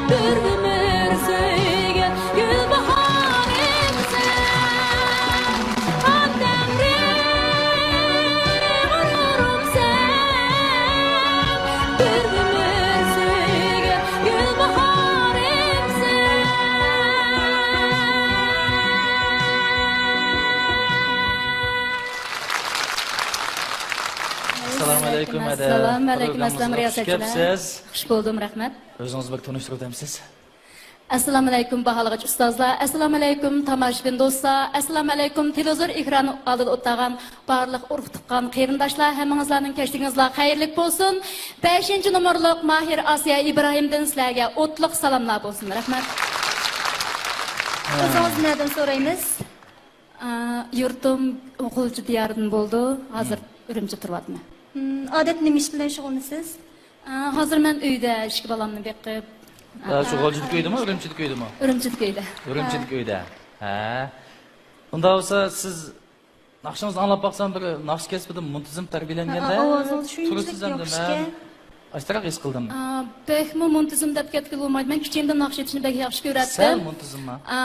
بىر ئۆمۈر سۆيگەن گۈلباھارىم سەن. خان تەڭرى، غۇرۇرۇم سەن، بىر ئۆمۈر سۆيگەن گۈلباھارىم سەن. ئەسسالامۇ ئەلەيكۇم، ھەدە. ئەسسالامۇ ئەلەيكۇم، ئەسسالام، رىياسەتچىلەر. خۇش كەپسىز. خۇش بولدۇم، رەھمەت. ئۆزىڭىزنى بىر تونۇشتۇرۇپ ئۆتەمسىز؟ ئەسسالامۇ ئەلەيكۇم، باھالىغۇچ ئۇستازلار. ئەسسالامۇ ئەلەيكۇم، تاماشىبىن دوستلار. ئەسسالامۇ ئەلەيكۇم، تېلېۋىزور ئېكرانى ئالدىدا ئولتۇرغان بارلىق ئۇرۇق-تۇغقان، قېرىنداشلار، ھەممىڭىزلارنىڭ كەچلىكىڭىزلار خەيرلىك بولسۇن. بەشىنچى نومۇرلۇق ماھىر ئاسىيە ئىبراھىمدىن سىلەرگە ئوتلۇق سالاملار بولسۇن. رەھمەت. ئۆزىڭىزنى نەدىن سورايمىز؟ ئا، يۇرتۇم غۇلجا دىيارىدىن بولىدۇ. ھازىر ئۈرۈمچىدە تۇرۇۋاتىمەن. ئادەتتە نېمە ئىش بىلەن شۇغۇللىنىسىز؟ ئا، ھازىر مەن ئۆيدە ئىككى بالامنى بېقىپ. ئا، شۇ غۇلجىدىكى ئۆيدىمۇ، ئۈرۈمچىدىكى ئۆيدىمۇ؟ ئۈرۈمچىدىكى ئۆيدە. ئۈرۈمچىدىكى ئۆيدە. ھە. ئۇنداق بولسا سىز ناخشىڭىزنى ئاڭلاپ باقسام، بىر ناخشا كەسپىدە مۇنتىزىم تەربىيەلەنگەندە ئاۋازىڭىز شۇنچىلىك ياخشىكەن. ئاشتراق ھېس قىلدىم. ئا، بەكمۇ مۇنتىزىم دەپ كەتكىلى بولمايدۇ. مەن كىچىكىمدىن ناخشا ئېيتىشنى بەك ياخشى كۆرەتتىم. سەل مۇنتىزىمما؟ ئا،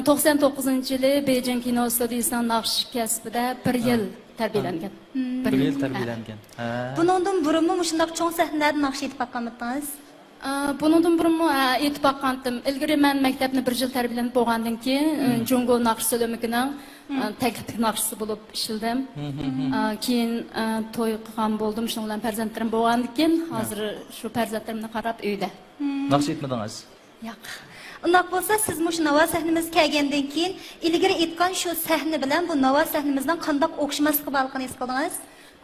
توقسان توققۇزىنچى يىلى بېيجىڭ كىنو ئىستۇدىيىسىنىڭ ناخشا كەسپىدە بىر يىل تەربىيەلەنگەن. بىر يىل تەربىيەلەنگەن. ھە. بۇنىڭدىن بۇرۇنمۇ مۇشۇنداق چوڭ سەھنىلەردە ناخشا ئېيتىپ باققانمىدىڭىز؟ ئا، بۇنىڭدىن بۇرۇنمۇ، ھە، ئېيتىپ باققانتىم. ئىلگىرى مەن مەكتەپنى بىر يىل تەربىيەلىنىپ بولغاندىن كېيىن، ئە، جۇڭگو ناخشا سۆلىملىكىنىڭ، ئە، تەكلىپلىك ناخشىسى بولۇپ ئىشلىدىم. ئا، كېيىن، ئە، توي قىلغان بولدۇم. شۇنىڭ بىلەن پەرزەنتلىرىم بولغاندىن كېيىن، ھازىر شۇ پەرزەنتلىرىمنى قاراپ ئۆيدە. ناخشا ئېيتمىدىڭىز؟ ياق. ئۇنداق بولسا، سىز مۇشۇ ناۋا سەھنىمىزگە كەلگەندىن كېيىن، ئىلگىرى ئېيتقان شۇ سەھنە بىلەن بۇ ناۋا سەھنىمىزنىڭ قانداق ئوخشىماسلىقى بارلىقىنى ھېس قىلدىڭىز؟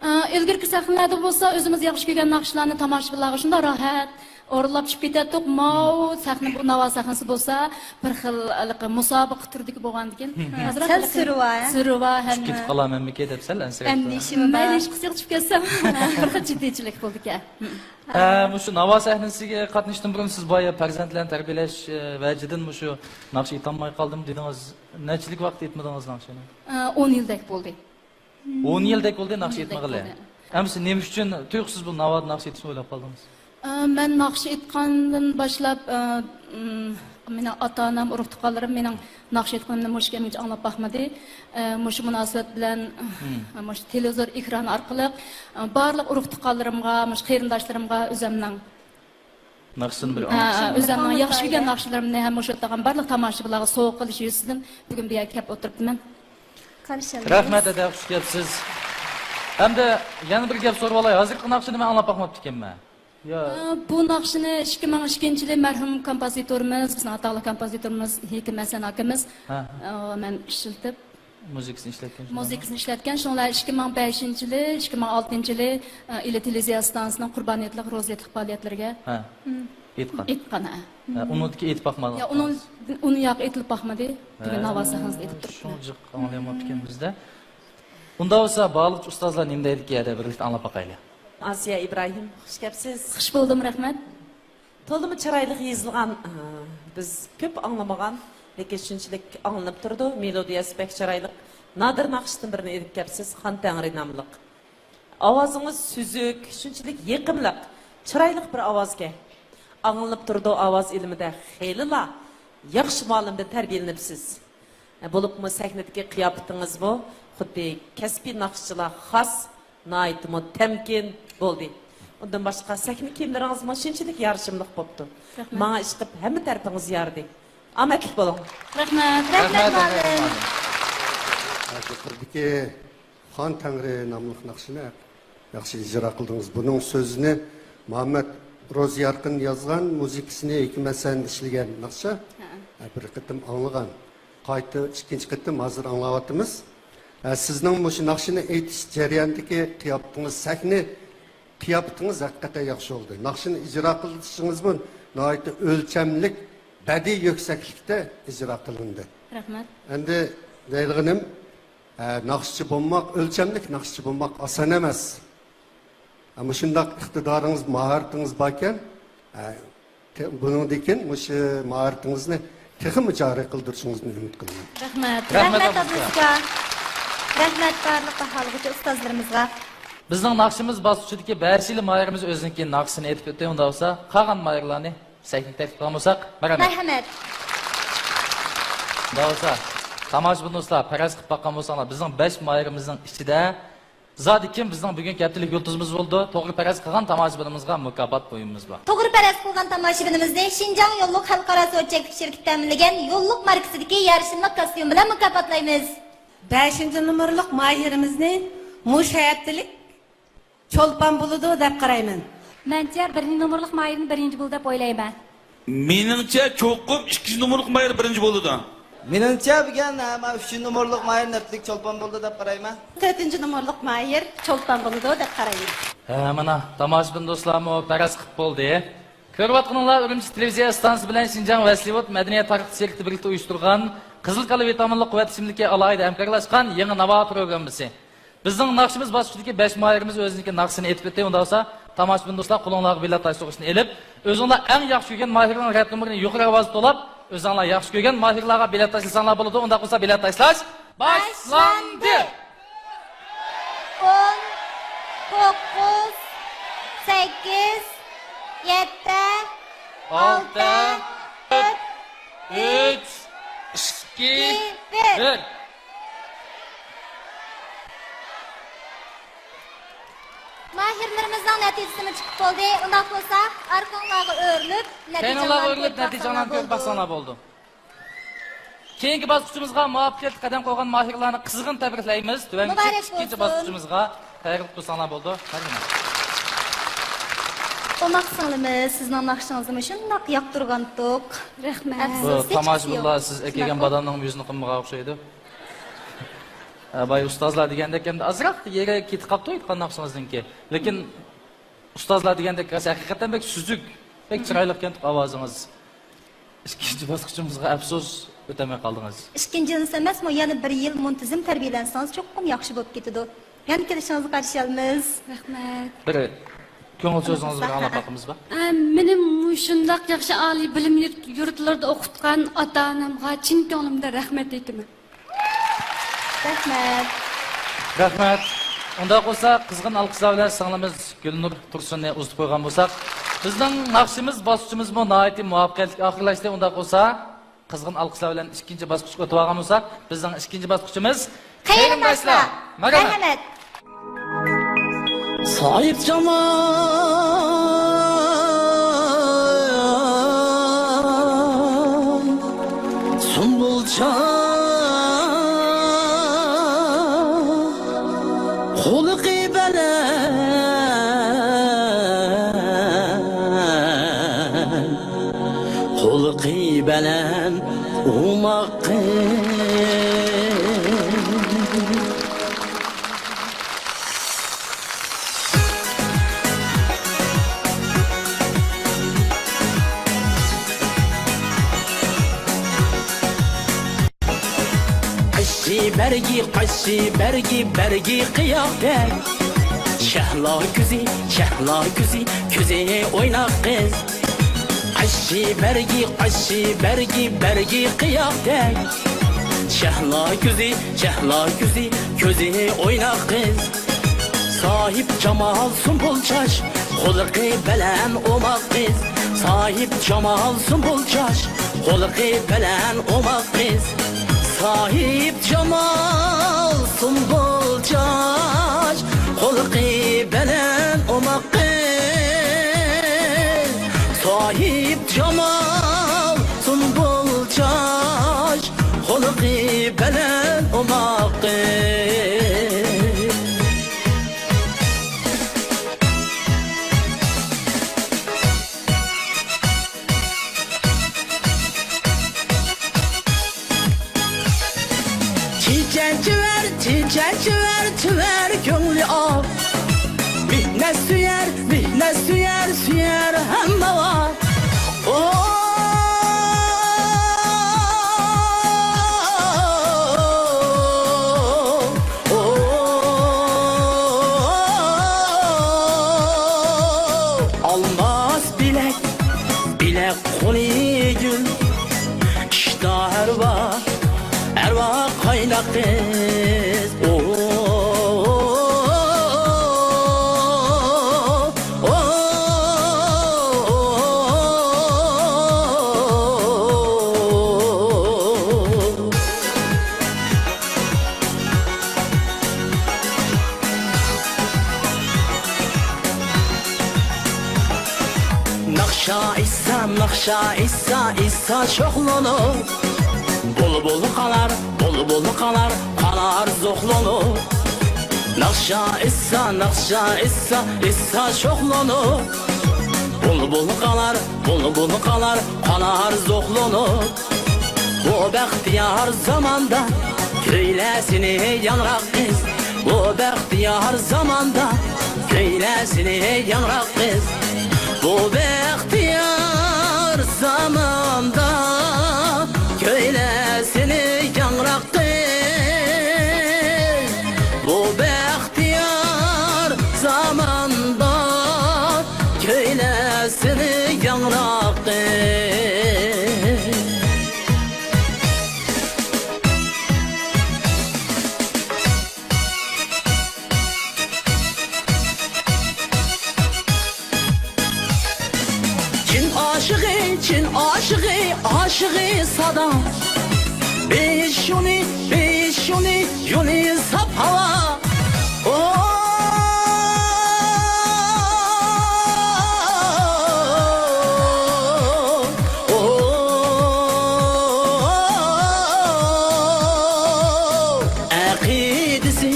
ئا، ئىلگىرىكى سەھنىلەردە بولسا ئۆزىمىز ياخشى كۆرگەن ناخشىلارنى تاماشىبىنلارغا شۇنداق راھەت ئورۇنلاپ چۈشۈپ كېتەتتۇق. ماۋۇ سەھنە، بۇ ناۋا سەھنىسى بولسا بىر خىل ھېلىقى مۇسابىقە تۈرىدىكى بولغاندىكىن، ھازىر سەل سۈرۈۋا، ھە؟ سۈرۈۋا ھەم چۈشۈپ كېتىپ قالامەنمىكىن دەپ سەل ئەنسىرەپ. ئەندىشىمۇ بار. مەيلى، ھېچقىسى چۈشۈپ كەتسەم بىر خىل جىددىيچىلىك بولىدىكەن. ئە، مۇشۇ ناۋا سەھنىسىگە قاتنىشىشتىن بۇرۇن سىز بايا پەرزەنتلەرنى تەربىيەلەش، ئە، ۋەجىدىن مۇشۇ ناخشا ئېيتالماي قالدىم دېدىڭىز. نەچچىلىك ۋاقىت ئېيتمىدىڭىز ناخشىنى؟ ئە، ئون يىلدەك بولدى. ئون يىلدەك بولدى ناخشا ئېيتمىغىلى. ئەمىسە نېمە ئۈچۈن تۇيۇقسىز بۇ ناۋادا ناخشا ئېيتىشنى ئويلاپ قالدىڭىز؟ ئە، مەن ناخشا ئېيتقاندىن باشلاپ، ئە، مېنىڭ ئاتا-ئانام، ئۇرۇق-تۇغقانلىرىم مېنىڭ ناخشا ئېيتقىنىمنى مۇشۇ كەمگىچە ئاڭلاپ باقمىدى. ئە، مۇشۇ مۇناسىۋەت بىلەن، ئە، مۇشۇ تېلېۋىزور ئېكرانى ئارقىلىق، ئە، بارلىق ئۇرۇق-تۇغقانلىرىمغا، مۇشۇ قېرىنداشلىرىمغا ئۆزۈمنىڭ ناخشىسىنى بىر ئە، ئاڭلىتىڭ. ئۆزۈمنىڭ ياخشى كۆرگەن ناخشىلىرىمنى ھەم مۇشۇ يەردە بارلىق تاماشىبىنلارغا سوۋغا قىلىش يۈزىسىدىن بۈگۈن بۇ يەرگە كەپ ئولتۇرۇپتىمەن. قارشى ئالىمىز. رەھمەت، ھەدە، خۇش كەپسىز. ئەمدى يەنە بىر گەپ سوراپ ئالاي. ھازىرقى ناخشىنى مەن ئاڭلاپ باقماپتىكەنمەن. يا. ئە، بۇ ناخشىنى ئىككى مىڭ ئىككىنچى يىلى مەرھۇم كومپوزىتورىمىز، بىزنىڭ ئاتاقلىق كومپوزىتورىمىز ھېكىم ھەسەن ئاكىمىز، ھە، ئە، مەن ئىشلىتىپ، مۇزىكىسىنى ئىشلەتكەن شۇنداقمۇ؟ مۇزىكىسىنى ئىشلەتكەن. شۇڭلار ئىككى مىڭ بەشىنچى يىلى، ئىككى مىڭ ئالتىنچى يىلى، ئە، ئىلى تېلېۋىزىيە ئىستانسىسىنىڭ قۇربان ھېيتلىق، روزا ھېيتلىق پائالىيەتلىرىگە، ھە، ئېيتقان. ئېيتقان، ھە. ھە، ئۇنىڭدىكى ئېيتىپ باقمىغان. يا، ئۇنىڭ، ئۇنى ياق، ئېيتىلىپ باقمىدى. بۈگۈن، ھە، ناۋا سەھنىسىدە ئېيتىپ تۇرۇپتۇ. شۇڭا جىق ئاڭلىيالماپتىكەنمىز-دە. ئۇنداق بولسا، باھالىغۇچى ئۇستازلار نېمە دەيدىكى ھەدە بىرلىكتە ئاڭلاپ باقايلى. ئاسىيە ئىبراھىم، خۇش كەپسىز. خۇش بولدۇم، رەھمەت. تولىمۇ چىرايلىق يېزىلغان، ئى، بىز كۆپ ئاڭلىمىغان، لېكىن شۇنچىلىك ئاڭلىنىپ تۇرىدۇ. مېلودىيەسى بەك چىرايلىق. نادىر ناخشىدىن بىرنى ئېلىپ كەپسىز، خان تەڭرى ناملىق. ئاۋازىڭىز سۈزۈك، شۇنچىلىك يېقىملىق، چىرايلىق بىر ئاۋازكەن. ئاڭلىنىپ تۇرىدۇ، ئاۋاز ئىلمىدە خېلىلا ياخشى مۇئەللىمدىن تەربىيەلىنىپسىز. بولۇپمۇ سەھنىدىكى قىياپىتىڭىزمۇ خۇددى كەسپىي ناخشىچىلار خاس، ناھايىتىمۇ تەمكىن بولدى. ئۇندىن باشقا سەھنە كىيىملىرىڭىزمۇ شۇنچىلىك يارىشىملىق بوپتۇ. رەھمەت. ماڭا ئىشقىپ ھەممە تەرىپىڭىز يارىدى. ئامەتلىك بولۇڭ. رەھمەت. رەھمەت، رەھمەت، مۇئەللىم. يۇقىرىدىكى خان تەڭرى ناملىق ناخشىنى ياخشى ئىجرا قىلدىڭىز. بۇنىڭ سۆزىنى مۇھەممەد روزى يارقىن يازغان، مۇزىكىسىنى ھېكمەت سەن ئىشلىگەن ناخشا. ھە. ھە، بىر قېتىم ئاڭلىغان. قايتا ئىككىنچى قېتىم ھازىر ئاڭلاۋاتىمىز. ھە، سىزنىڭ مۇشۇ ناخشىنى ئېيتىش جەريانىدىكى قىياپىتىڭىز، سەھنە قىياپىتىڭىز ھەقىقەتەن ياخشى بولدى. ناخشىنى ئىجرا قىلىشىڭىزمۇ ناھايىتى ئۆلچەملىك، بەدىئىي يۈكسەكلىكتە ئىجرا قىلىندى. رەھمەت. ئەمدى دەيدىغىنىم، ئە، ناخشىچى بولماق، ئۆلچەملىك ناخشىچى بولماق ئاسان ئەمەس. ئە، مۇشۇنداق ئىقتىدارىڭىز، ماھارىتىڭىز باركەن، ئە، تې-، بۇنىڭدىن كېيىن مۇشۇ ماھارىتىڭىزنى تېخىمۇ جارى قىلدۇرۇشىڭىزنى ئۈمىد قىلىمەن. رەھمەت. رەھمەت، رەھمەت، ئابدۇلىسكا. رەھمەت بارلىق باھالىغۇچى ئۇستازلىرىمىزغا. بىزنىڭ ناخشىمىز باسقۇچىدىكى بەشىلا ماھىرىمىز ئۆزىنىڭكى ناخشىسىنى ئېيتىپ ئۆتتى. ئۇنداق بولسا، قالغان ماھىرلارنى سەھنىگە تەكلىپ قىلغان بولساق، مەرھەمەت. مەرھەمەت. ئۇنداق بولسا، تاماشىبىن دوستلار، پەرەز قىلىپ باققان بولساڭلار، بىزنىڭ بەش ماھىرىمىزنىڭ ئىچىدە زادى كىم بىزنىڭ بۈگۈنكى ھەپتىلىك يۇلتۇزىمىز بولىدۇ؟ توغرا پەرەز قىلغان تاماشىبىنىمىزغا مۇكاپات بۇيۇمىمىز بار. توغرا پەرەز قىلغان تاماشىبىنىمىزنى شىنجاڭ يوللۇق خەلقئارا سودا چەكلىك شىركىتى تەمىنلىگەن يوللۇق ماركىسىدىكى يارىشىملىق كاستيۇم بىلەن مۇكاپاتلايمىز. بەشىنچى نومۇرلۇق ماھىرىمىزنى مۇشۇ ھەپتىلىك چولپان بولىدۇ دەپ قارايمەن. مەنچە، بىرىنچى نومۇرلۇق ماھىرنى بىرىنچى بولىدۇ دەپ ئويلايمەن. مېنىڭچە، چوقۇم ئىككىنچى نومۇرلۇق ماھىر بىرىنچى بولىدۇ. مېنىڭچە، بۈگۈن، ھە، مانا ئۈچىنچى نومۇرلۇق ماھىر نەپلىك چولپان بولىدۇ دەپ قارايمەن. تۆتىنچى نومۇرلۇق ماھىر چولپان بولىدۇ دەپ قارايمەن. ھە، مانا، تاماشىبىن دوستلارمۇ پەرەز قىلىپ بولدى. كۆرۈۋاتقىنىڭلار ئۈرۈمچى تېلېۋىزىيە ئىستانسىسى بىلەن شىنجاڭ ۋەسلىۋۇد مەدەنىيەت تارقىتىش شىركىتى بىرلىكتە ئۇيۇشتۇرغان قىزىل كالا ۋىتامىنلىق قۇۋۋەت ئىچىملىكى ئالاھىدە ھەمكارلاشقان يېڭى ناۋا پروگراممىسى. بىزنىڭ ناخشىمىز باسقۇچىدىكى بەش ماھىرىمىز ئۆزىنىڭكى ناخشىسىنى ئېيتىپ ئۆتتى. ئۇنداق بولسا، تاماشىبىن دوستلار، قولۇڭلارغا بېلەت تاپشۇرغۇچنى ئېلىپ، ئۆزۈڭلار ئەڭ ياخشى كۆرگەن ماھىرنىڭ رەت نومۇرىنى يۇقىرى ئاۋازدا توۋلاپ، ئۆزۈڭلار ياخشى كۆرگەن ماھىرلارغا بېلەت تاشلىساڭلار بولىدۇ. ئۇنداق بولسا، بېلەت تاشلاش باشلاندى! ئون، توققۇز، سەككىز، يەتتە، ئالتە، تۆت، ئۈچ، ئىككى، بىر. ماھىرلىرىمىزنىڭ نەتىجىسىمۇ چىقىپ بولدى. ئۇنداق بولسا، ئارقاڭلارغا ئۆرۈلۈپ، نەتىجەڭلارنى كۆرۈپ باقساڭلار بولىدۇ. كەينىڭلارغا ئۆرۈلۈپ نەتىجەڭلارنى كۆرۈپ باقساڭلار بولىدۇ. كېيىنكى باسقۇچىمىزغا مۇۋەپپەقىيەتلىك قەدەم قويغان ماھىرلارنى قىزغىن تەبرىكلەيمىز. تۆۋەندىكى ئىككىنچى باسقۇچىمىزغا تەييارلىق قىلساڭلار بولىدۇ. مەرھەمەت. ئوماق سىڭلىمىز، سىزنىڭ ناخشىڭىزنىمۇ شۇنداق ياقتۇرغانتۇق. رەھمەت. بۇ تاماشىبىنلار سىز ئەكەلگەن بادامنىڭ يۈزىنى قىلمىغان ئوخشايدۇ. ھە، باي ئۇستازلار دېگەندەك ئەمدى ئازراق يېرى كېتىپ قاپتۇ ئېيتقان ناخشىڭىزنىڭكى. لېكىن ئۇستازلار دېگەندەك راست ھەقىقەتەن بەك سۈزۈك، بەك چىرايلىق ئىكەنتۇق ئاۋازىڭىز. ئىككىنچى باسقۇچىمىزغا ئەپسۇس، ئۆتەلمەي قالدىڭىز. ئىككىنچى يىلىسى ئەمەسمۇ، يەنە بىر يىل مۇنتىزىم تەربىيەلەنسىڭىز چوقۇم ياخشى بولۇپ كېتىدۇ. يەنە كېلىشىڭىزنى قارشى ئالىمىز. رەھمەت. بىر كۆڭۈل سۆزىڭىزنى بىر ئاڭلاپ باقىمىزبا؟ ئە، مېنى مۇشۇنداق ياخشى ئالىي بىلىم يۇرت-، يۇرتلىرىدا ئوقۇتقان ئاتا-ئانامغا چىن كۆڭلۈمدىن رەھمەت ئېيتىمەن. رەھمەت. رەھمەت. ئۇنداق بولسا، قىزغىن ئالقىشلار بىلەن سىڭلىمىز گۈلنۇر تۇرسۇننى ئۇزىتىپ قويغان بولساق، بىزنىڭ ناخشىمىز، باسقۇچىمىزمۇ ناھايىتى مۇۋەپپەقىيەتلىك ئاخىرلاشتى. ئۇنداق بولسا، قىزغىن ئالقىشلار بىلەن ئىككىنچى باسقۇچقا ئۆتۈۋالغان بولساق، بىزنىڭ ئىككىنچى باسقۇچىمىز قېرىنداشلار. قېرىنداشلار. مەرھەمەت. مەرھەمەت. ساھىبجامال سۇمبۇلچاچ، خۇلقى بەلەن، خۇلقى بەلەن ئوماق قىز. قايشى بەرگى، قايشى بەرگى، بەرگى قىياقتەك. شەھلا كۆزى، شەھلا كۆزى، كۆزى ئويناق قىز. قايشى بەرگى، قايشى بەرگى، بەرگى قىياقتەك. شەھلا كۆزى، شەھلا كۆزى، كۆزى ئويناق قىز. ساھىبجامال سۇمبۇل چاچ، خۇلقى بەلەن ئوماق قىز. ساھىبجامال سۇمبۇل چاچ، خۇلقى بەلەن ئوماق قىز. ساھىبجامال سۇمبۇل چاچ، خۇلقى بەلەن ئوماق قىز. ساھىبجامال سۇمبۇل چاچ، خۇلقى بەلەن ئوماق قىز. چېچەن چىۋەر، چېچەن چىۋەر، چىۋەر كۆڭلى ئاق. مېھنەت سۆيەر، مېھنەت سۆيەر، سۆيەر ھەممە ۋاق. ئو، ئو، ئالماس بىلەك، بىلەك قولى گۈل، ئىشتا ئەرۋا، ئەرۋا قايناق قىز. ئو، ئو، ئو، ئو. ناخشا ئېيتسا، ناخشا ئېيتسا، ئېيتسا شوخلىنىپ، بۇلبۇل قالار، بۇلبۇل قالار، قالار زوخلىنىپ. ناخشا ئېيتسا، ناخشا ئېيتسا، ئېيتسا شوخلىنىپ، بۇلبۇل قالار، بۇلبۇل قالار، قالار زوخلىنىپ. بۇ بەختىيار زاماندا كۈيلە سېنى ياڭراق قىز. بۇ بەختىيار زاماندا كۈيلە سېنى ياڭراق قىز. بۇ بەختىيار زاماندا كۈيلە سېنى ياڭراق قىز. بۇ بەختىيار زاماندا كۈيلە سېنى ياڭراق قىز. چىن ئاشىقى، چىن ئاشىقى، ئاشىقى سادا. بېيىش يولى، بېيىش يولى، يولى ساپ ھاۋا. ئو، ئو، ئەقىدىسى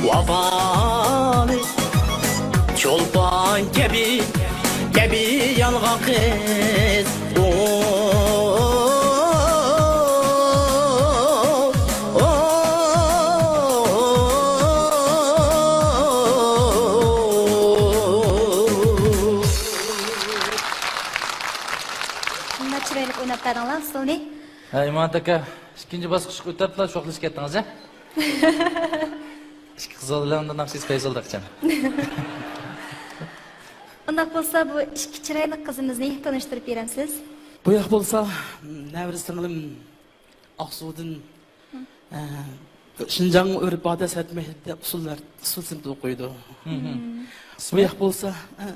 ۋاپالىق، چولپان كەبى، كەبى يانغان قىز. ئو، ئو. شۇنداق چىرايلىق ئويناپ بەردىڭلار ئۇسسۇلنى. ھە، ئىمانەت ئاكا، ئىككىنچى باسقۇچقا ئۆتۈپلا شوخلىشىپ كەتتىڭىز، ھە؟ ئىككى قىز بىلەن ئۇنداق ناخشا ئېيتىپ پەيز ئالدى ئاكىجان. ئۇنداق بولسا، بۇ ئىككى چىرايلىق قىزىمىزنى تونۇشتۇرۇپ بېرەمسىز؟ بۇ ياق بولسا، نەۋرە سىڭلىم ئاقسۇدىن، ئە، شىنجاڭ ئۆرپ-ئادەت سەنئەت مەكتەپتە ئۇسسۇللار، ئۇسسۇل سىنىپتا ئوقۇيدۇ. بۇ ياق بولسا، ئە،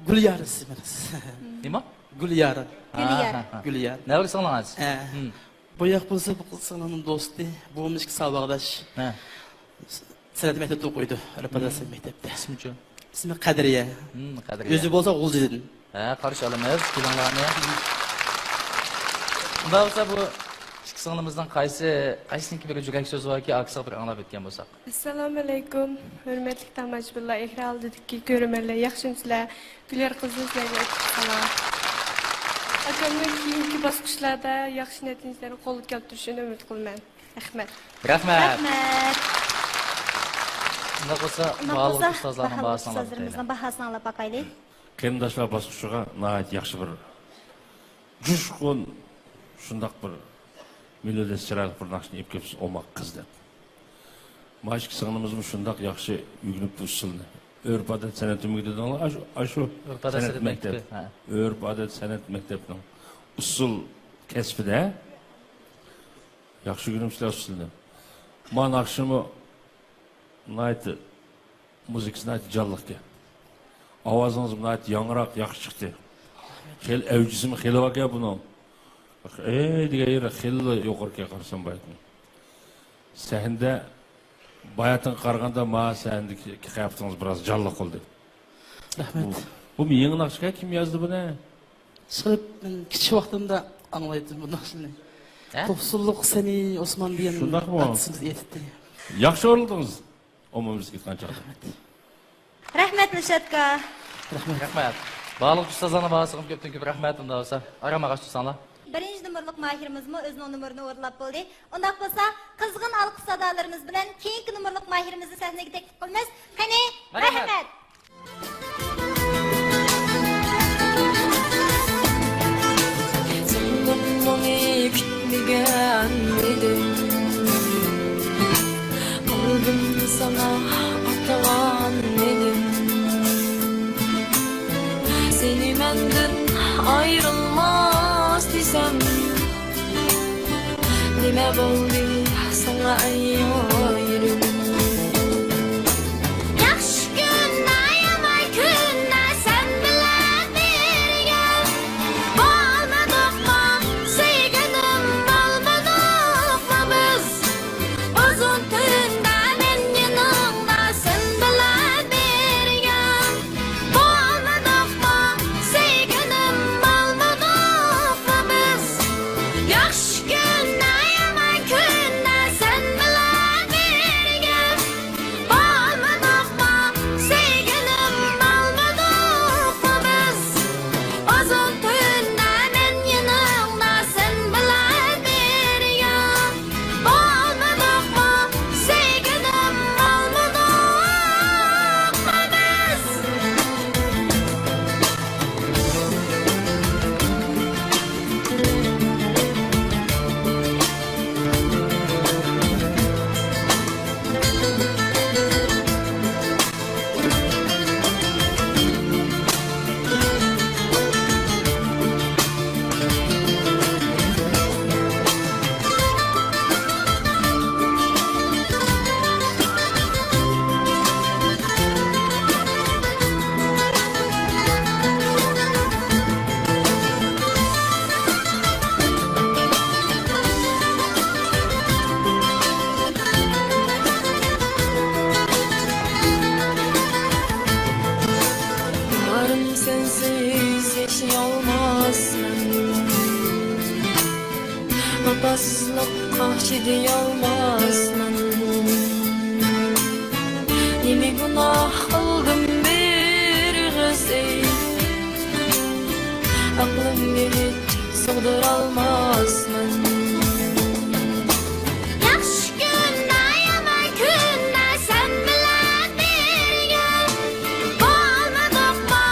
گۈليار ئىسمى. نېمە؟ گۈليار. گۈليار. ھە، ھە، ھە. گۈليار. نەۋرە سىڭلىڭىز؟ ئە. بۇ ياق بولسا بۇ قىز سىڭلىمنىڭ دوستى، بوۋام ئىككى ساۋاقداش. ھە. سەنئەت مەكتەپتە ئوقۇيدۇ، ئۆرپ-ئادەت سەنئەت مەكتەپتە. ئىسمىچۇ؟ ئىسمى قەدرىيە. ھىم، قەدرىيە. ئۆزى بولسا غۇلجىدىن. ھە، قارشى ئالىمىز كېلىڭلارنى. ئۇنداق بولسا بۇ ئىككى سىڭلىمىزنىڭ قايسى، قايسىنىڭكى بىر يۈرەك سۆزى باركى، ئاكىسىغا بىر ئاڭلاپ ئۆتكەن بولساق. ئەسسالامۇئەلەيكۇم، ھۆرمەتلىك تاماشىبىنلار، ئېكران ئالدىدىكى كۆرۈرمەنلەر، ياخشىمۇسىلەر؟ گۈليار قىزىم سىلەرگە ئېيتىپ قالاي. ئاكامنىڭ كېيىنكى باسقۇچلاردا ياخشى نەتىجىلەرنى قولغا كەلتۈرۈشىنى ئۈمىد قىلىمەن. رەھمەت. رەھمەت. رەھمەت. ئۇنداق بولسا، ئۇنداق باھالىق بولسا، ئۇستازلارنىڭ باھاسىنى ئاڭلاپ ئۇستازلىرىمىزنىڭ باھاسىنى ئاڭلاپ باقايلى. قېرىنداشلار باسقۇچىغا ناھايىتى ياخشى بىر جۇشقۇن، شۇنداق بىر مېلودىيەسى چىرايلىق بىر ناخشىنى ئېلىپ كېلىپسىز، ئوماق قىز دەپ. مانا ئىككى سىڭلىمىزمۇ شۇنداق ياخشى ئۆگىنىپتۇ ئۇسسۇلنى. ئۆرپ-ئادەت سەنئەت ئۆمىكى دېدىڭلار، ئاشۇ، ئاشۇ ئۆرپ-ئادەت سەنئەت سەنئەت مەكتەپ. مەكتىپى، ھە. ئۆرپ-ئادەت سەنئەت مەكتەپنىڭ ئۇسسۇل كەسپىدە ياخشى ئۆگىنىپسىلەر ئۇسسۇلنى. مانا ناخشىمۇ ناھايىتى مۇزىكىسى ناھايىتى جانلىقكەن. ئاۋازىڭىزمۇ ناھايىتى ياڭراق، ياخشى چىقتى. خېلى ئەۋجىسىمۇ خېلى باركەن بۇنىڭ. ئەي دېگەن يېرى خېلىلا يۇقىرىكەن قارىسام بايىتىن. سەھنىدە باياتىنغا قارىغاندا ما سەھنىدىكى قىياپىتىڭىز بىراز جانلىق بولدى. رەھمەت. بۇ، بۇ يېڭى ناخشىكەن، كىم يازدى بۇنى؟ ئىشقىلىپ، مەن كىچىك ۋاقتىمدا ئاڭلايتتىم بۇ ناخشىنى. ھە؟ توقسۇنلۇق سەمى ئوسمان دېگەن شۇنداقمۇ؟ ئارتىسىمىز ئېيتتى. ياخشى ئورۇندىڭىز. ئومۇمىيلىشىپ ئېيتقان چاغدا. رەھمەت. رەھمەت، نىشاتكا. رەھمەت. رەھمەت. بارلىق ئۇستازلارنىڭ باھاسىغىمۇ كۆپتىن كۆپ رەھمەت، ئۇنداق بولسا. ئارام ئاغاچ تۇرساڭلار. بىرىنچى نومۇرلۇق ماھىرىمىزمۇ ئۆزىنىڭ نومۇرىنى ئورۇنلاپ بولدى. ئۇنداق بولسا، قىزغىن ئالقىش سادالىرىمىز بىلەن كېيىنكى نومۇرلۇق ماھىرىمىزنى سەھنىگە تەكلىپ قىلىمىز. قېنى، مەرھەمەت. رەھمەت. سەندىن بۇنى كۈتمىگەن ئىدىم. قەلبىم ساڭا ئاتىغان ئىدىم. سېنى مەندىن ئايرىلماس دېسەم، نېمە بولدى ساڭا ئەي يارىم؟ ياخشى كۈندە، يامان كۈندە سەن بىلەن بىرگە بولمىدۇقمۇ، سۆيگىنىم، بولمىدۇقمۇ بىز؟ ئۇزۇن تۈندە مەن يېنىڭدا سەن بىلەن بىرگە. بولمىدۇقمۇ، سۆيگىنىم، بولمىدۇقمۇ بىز؟ ياخشى كۈندە، يامان كۈندە سەن بىلەن بىرگە. بولمىدۇقمۇ، سۆيگىنىم، بولمىدۇقمۇ بىز؟ ئۇزۇن تۈندە مەن يېنىڭدا سەن بىلەن بىرگە. بولمىدۇقمۇ، سۆيگىنىم، بولمىدۇقمۇ بىز؟ بارىم سەنسىز ياشىيالماسمەن. ۋاپاسىزلىققا چىدىيالماسمەن. نېمە گۇناھ قىلدىم بىر غەزەپ؟ ئەقلىمنى ھېچ سىغدۇرالماسمەن. ياخشى كۈندە، يامان كۈندە سەن بىلەن بىرگە. بولمىدۇقمۇ،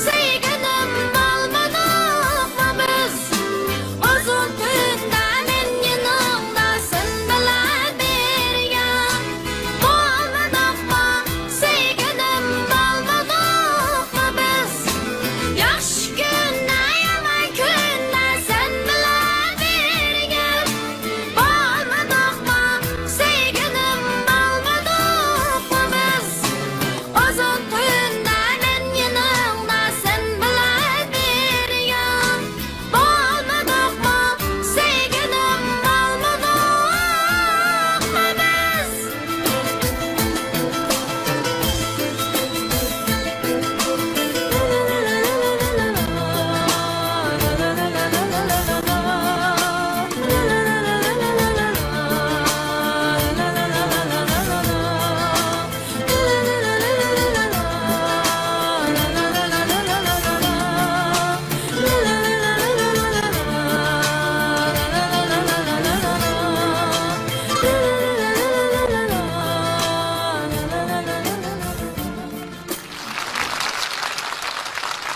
سۆيگىنىم، بولمىدۇقمۇ بىز؟ ئۇزۇن تۈندە مەن يېنىڭدا سەن بىلەن بىرگە. بولمىدۇقمۇ، سۆيگىنىم، بولمىدۇقمۇ بىز؟ ياخشى كۈندە، يامان كۈندە سەن بىلەن بىرگە. بولمىدۇقمۇ، سۆيگىنىم، بولمىدۇقمۇ بىز؟ ئۇزۇن تۈندە مەن يېنىڭدا سەن بىلەن بىرگە. بولمىدۇقمۇ، سۆيگىنىم، بولمىدۇقمۇ بىز؟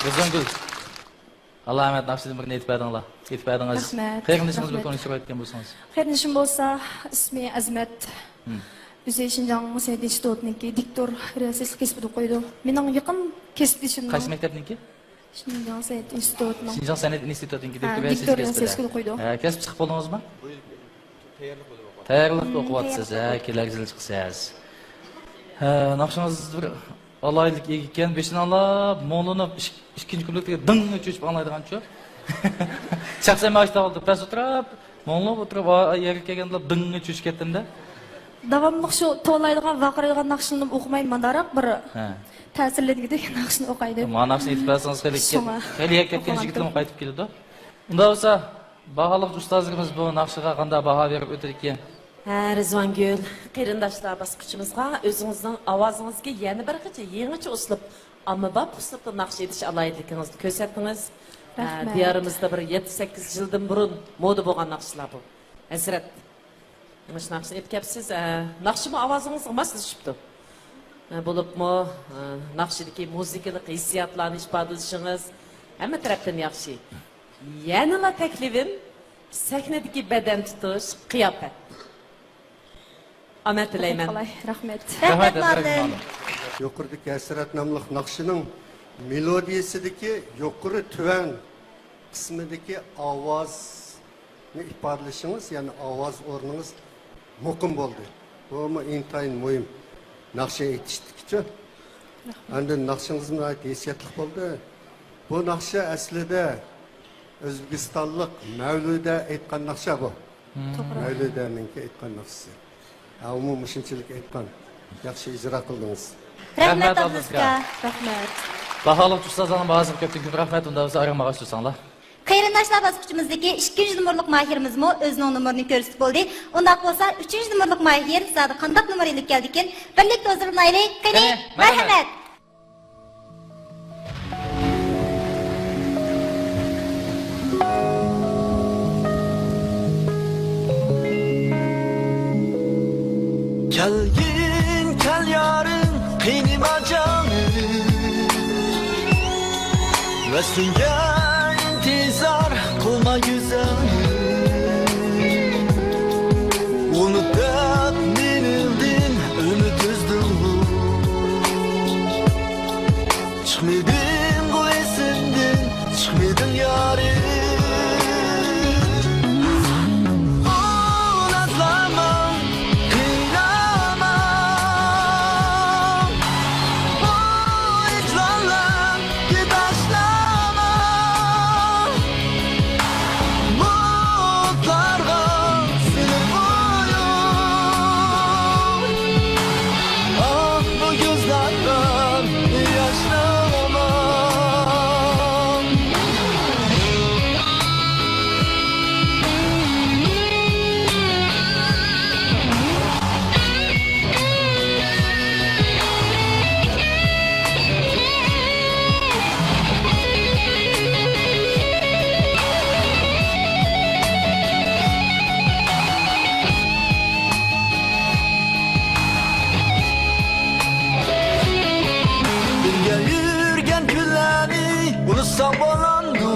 رىزۋانگۈل. ئاللاھمەت ناخشىدىن بىرنى ئېيتىپ بەردىڭلار. ئېيتىپ بەردىڭىز. رەھمەت. قېرىندىشىڭىز بىر رەھمەت. كونىسى بار ئىكەن بولسىڭىز. قېرىندىشىم بولسا ئىسمى ئەزمەت. ھىم. ئۆزى شىنجاڭ سەنئەت ئىنستىتۇتىنىڭكى دىكتور رىياسەتچىلىك كەسپىدە ئوقۇيدۇ. مېنىڭ يېقىن كەسىپدىشىمنىڭ. قايسى مەكتەپنىڭكى؟ شىنجاڭ سەنئەت ئىنستىتۇتىنىڭ. شىنجاڭ سەنئەت ئىنستىتۇتىنىڭكى ھە، دىكتور رىياسەتچىلىك كەسپىدە. ھە، كەسىپ چىقىپ بولدىڭىزمۇ؟ تەييارلىقتا ئوقۇۋاتىسىز، ھە، كېلەر يىل چىقىسىز. ھە، ناخشىڭىز بىر ئالاھىدىلىككە ئىگە ئىكەن، بېشىنى ئاڭلاپ، مۇڭلىنىپ، ئىك-، ئىككىنچى كۈنلۈكتە دىڭ چۆچۈپ ئاڭلايدىغانچۇ. شەخسەن مەن ئاشۇنداق بولدۇم، پەس ئولتۇرۇپ، مۇڭلىنىپ ئولتۇرۇپ، ئا-، يەرگە كەلگەندە دىڭ چۆچۈپ كەتتىم-دە. داۋاملىق شۇ توۋلايدىغان، ۋارقىرايدىغان ناخشىلىرىنى ئوقۇماي، مانداراق بىر ھە. تەسىرلەنگۈدەك ناخشىنى ئوقايدۇ. ما ناخشىنى ئېيتىپ بەرسىڭىز خېلى شۇڭا كەل-، خېلى يەپ كەتكەن ئوقۇغان يىگىتلەرمۇ قايتىپ كېلىدۇ. ئۇنداق بولسا، باھالىق ئۇستازىمىز بۇ ناخشىغا قانداق باھا بېرىپ ئۆتىدىكىن؟ ھە، رىزۋانگۈل، قېرىنداشلار باسقۇچىمىزغا ئۆزىڭىزنىڭ ئاۋازىڭىزدىكى يەنە بىر قېچە يېڭىچە ئۇسلۇب، ئاممىباب ئۇسلۇبتا ناخشا ئېيتىش ئالاھىدىلىكىڭىزنى كۆرسەتتىڭىز. ھە، رەھمەت. دىيارىمىزدا بىر يەتتە سەككىز يىلدىن بۇرۇن مودا بولغان ناخشىلار بۇ. ھەسرەت. مۇشۇ ناخشىنى ئېيتىپ كەپسىز. ئە، ناخشىمۇ ئاۋازىڭىزغا ماسلىشىپتۇ. ئە، بولۇپمۇ، ئە، ناخشىدىكى مۇزىكىلىق ھېسسىياتلارنى ئىپادىلىشىڭىز ھەممە تەرەپتىن ياخشى. يەنىلا تەكلىپىم، سەھنىدىكى بەدەن تۇتۇش، قىياپەت. ئامەت تىلەيمەن. رەھمەت. رەھمەت، مۇئەللىم. يۇقىرىدىكى ھەسرەت ناملىق ناخشىنىڭ مېلودىيىسىدىكى يۇقىرى تۆۋەن قىسمىدىكى ئاۋازنى ئىپادىلىشىڭىز، يەنى ئاۋاز ئورنىڭىز مۇقىم بولدى. بۇمۇ ئىنتايىن مۇھىم ناخشا ئېيتىشتىكىچۇ. ئاندىن ناخشىڭىزمۇ ناھايىتى ھېسسىياتلىق بولدى. بۇ ناخشا ئەسلىدە ئۆزبېكىستانلىق مەۋلۇدە ئېيتقان ناخشا بۇ. مەۋلۇدەنىڭكى ئېيتقان ناخشىسى. ھە، ئۇمۇ مۇشۇنچىلىك ئېيتقان. ياخشى ئىجرا قىلدىڭىز. رەھمەت، رەھمەت، ئابلىز ئابلىز ئاكا. رەھمەت. باھالىق ئۇستازلارنىڭ باھاسىغا كۆپتىن كۆپ رەھمەت. ئۇنداق بولسا ئايرىم باھاش تۇرساڭلار. قېرىنداشلار باسقۇچىمىزدىكى ئىككىنچى نومۇرلۇق ماھىرىمىزمۇ ئۆزىنىڭ نومۇرىنى كۆرسىتىپ بولدى. ئۇنداق بولسا ئۈچىنچى نومۇرلۇق ماھىر زادى قانداق نومۇر ئېلىپ كەلدىكىن؟ بىرلىكتە ھۇزۇرلىنايلى. قېنى، قېنى، مەرھەمەت. مەرھەمەت. كەلگىن كەل يارىم، قېنىما جانىم. ۋەسلىڭگە ئىنتىزار قىلما گۈزەلىم. ئۇنتۇپ مېنىڭدىن ئۈمىد ئۈزدۈڭغۇ؟ چىقمىدىڭغۇ ئېسىمدىن، چىقمىدىڭ يارىم. ئۇ نازلانما، قىينالما، ئۇ ھىجرانلار تاشلاما، بۇلۇتلارغا سېلىپ قويۇڭ. ئاھ، بۇ كۆزلەردىن ياشلىرىم. بىرگە يۈرگەن كۈنلەرنى ئۇنتۇساڭ بولامدۇ؟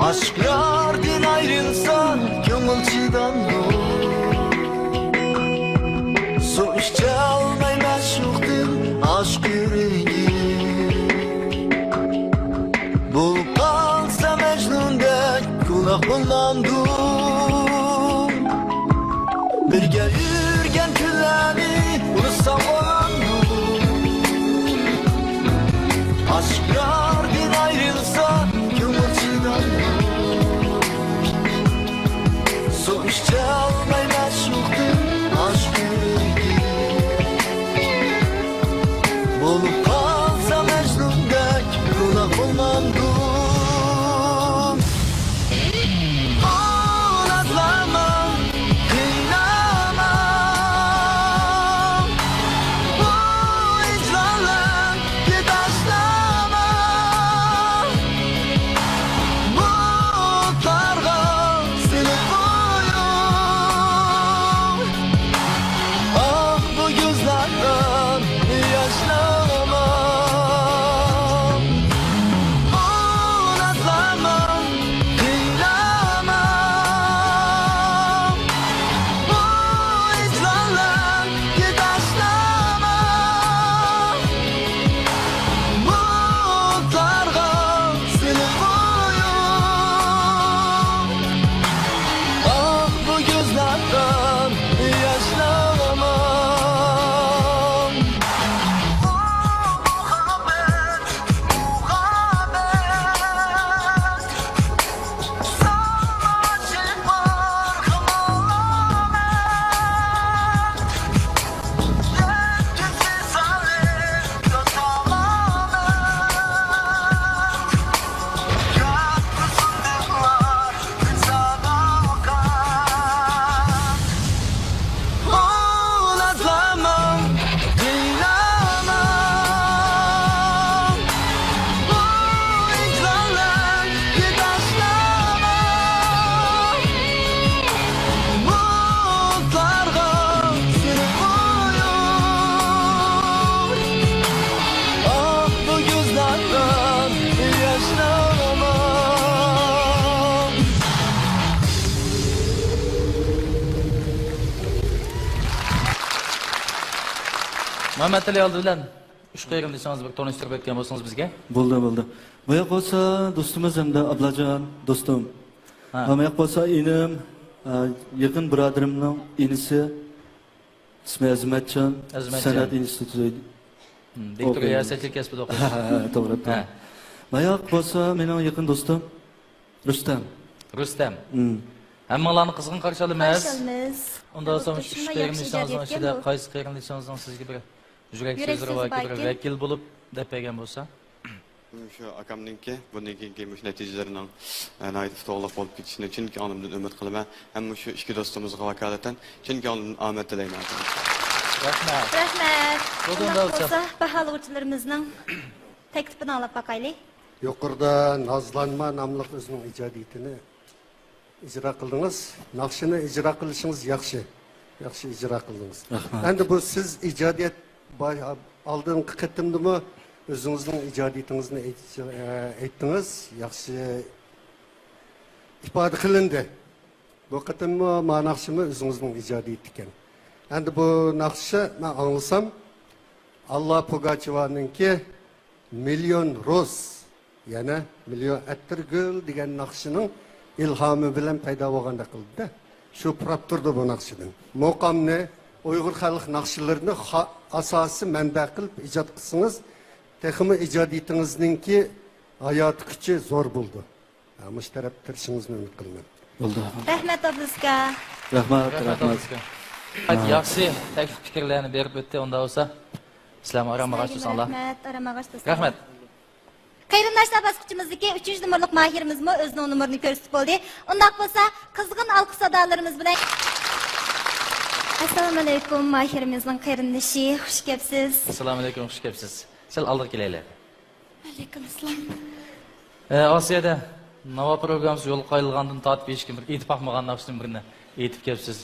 ئاشىق ياردىن ئايرىلسا، كۆڭۈل چىدامدۇ؟ سۇ ئىچەلمەي مەشۇقتىن ئاشىق يۈرىكىم. بولۇپ قالسا مەجنۇندەك گۇناھ بولمامدۇ؟ بىرگە يۈرگەن كۈنلەرنى ئۇنتۇساڭ بولامدۇ؟ ئاشىق ياردىن ئايرىلسا، كۆڭۈل چىدامدۇ؟ سۇ ئىچەلمەي مەشۇقتىن ئاشىق يۈرىكىم. بولۇپ قالسا مەجنۇندەك گۇناھ بولمامدۇ؟ ئۇ نازلانما، قىينالما، بۇ ھىجرانلار تاشلاما، بۇلۇتلارغا سېلىپ قويۇڭ. مۇھەممەتئېلى، ئالدى بىلەن ئۈچ قېرىندىشىڭىزنى بىر تونۇشتۇرۇپ ئۆتكەن بولسىڭىز بىزگە. بولدى، بولدى. بۇ ياق بولسا دوستىمىز ھەمدە ئابلاجان دوستۇم. ھە. ھەم ياق بولسا ئىنىم، ئە، يېقىن بۇرادىرىمنىڭ ئىنىسى، ئىسمى ئەزىمەتجان، ئەزىمەتجان. سەنئەت ئىنستىتۇتى. ھىم، دىكتور ئوقۇيدۇ. رىياسەتچىلىك كەسپىدە ئوقۇيدۇ. ھە، ھە، ھە، توغرا، توغرا. ھە. ماياق بولسا مېنىڭ يېقىن دوستۇم رۇستەم. رۇستەم. ھىم. ھەممىڭلارنى قىزغىن قارشى ئالىمىز. قارشى ئالىمىز. ئۇنداق بولسا شۇ ئۈچ قېرىندىشىڭىزنىڭ ئىچىدە قايسى قېرىندىشىڭىزنىڭ سىزگە بىر يۈرەك سۆزلىرى باركى، بىر ۋەكىل بولۇپ دەپ بەرگەن بولسا؟ مۇشۇ ئاكامنىڭكى بۇندىن كېيىنكى مۇشۇ نەتىجىلىرىنىڭ، ئە، ناھايىتى ئۇتۇقلۇق بولۇپ كېتىشىنى چىن كۆڭلۈمدىن ئۈمىد قىلىمەن. ھەم مۇشۇ ئىككى دوستىمىزغا ۋاكالىتەن چىن كۆڭلۈمدىن ئامەت تىلەيمەن. رەھمەت. رەھمەت. بولدى، ئۇنداق بولسا باھالىغۇچىلىرىمىزنىڭ تەكلىپىنى ئاڭلاپ باقايلى. يۇقىرىدا نازلانما ناملىق ئۆزىنىڭ ئىجادىيىتىنى ئىجرا قىلدىڭىز. ناخشىنى ئىجرا قىلىشىڭىز ياخشى. ياخشى ئىجرا قىلدىڭىز. رەھمەت. ئەمدى بۇ سىز ئىجادىيەت باي-، ئالدىنقى قېتىمدىمۇ ئۆزىڭىزنىڭ ئىجادىيىتىڭىزنى ئېيت-، ئە، ئېيتتىڭىز. ياخشى ئىپادە قىلىندى. بۇ قېتىممۇ ما ناخشىمۇ ئۆزىڭىزنىڭ ئىجادىيىتى ئىكەن. ئەمدى بۇ ناخشا مەن ئاڭلىسام، ئاللا پۇگاچېۋانىڭكى مىليون روز، يەنە مىليون ئەتىرگۈل دېگەن ناخشىنىڭ ئىلھامى بىلەن پەيدا بولغاندەك قىلدى-دە. شۇ پۇراپ تۇرىدۇ بۇ ناخشىدىن. مۇقامنى، ئۇيغۇر خەلق ناخشىلىرىنى خا-، ئاساسىي مەنبە قىلىپ ئىجاد قىلسىڭىز، تېخىمۇ ئىجادىيىتىڭىزنىڭكى ھاياتىي كۈچى زور بولىدۇ. ھە، مۇشۇ تەرەپتە تىرىشىڭىزنى ئۈمىد قىلىمەن. بولدى. رەھمەت، ئابلىز ئاكا. رەھمەت، رەھمەت، رەھمەت. ئابلىز ئاكا. ھە. ياخشى تەكلىپ پىكىرلەرنى بېرىپ ئۆتتى، ئۇنداق بولسا. سىلەرمۇ ئارام ئاغاچ سىلەرگىمۇ تۇرساڭلار. رەھمەت، ئارام ئاغاچ تۇرساڭلار. رەھمەت. قېرىنداشلار، باسقۇچىمىزدىكى ئۈچىنچى نومۇرلۇق ماھىرىمىزمۇ ئۆزىنىڭ نومۇرىنى كۆرسىتىپ بولدى. ئۇنداق بولسا، قىزغىن ئالقىش سادالىرىمىز بىلەن. ئەسسالامۇئەلەيكۇم، ماھىرىمىزنىڭ قېرىندىشى، خۇش كەپسىز. ئەسسالامۇئەلەيكۇم، خۇش كەپسىز. سەل ئالدىغا كېلەيلى. ئەلەيكۇم ئەسسالام. ئە، ئاسىيەدە ناۋا پروگراممىسى يولغا قويۇلغاندىن تارتىپ ھېچكىم بىر ئېيتىپ باقمىغان ناخشىدىن بىرنى ئېيتىپ كەپسىز.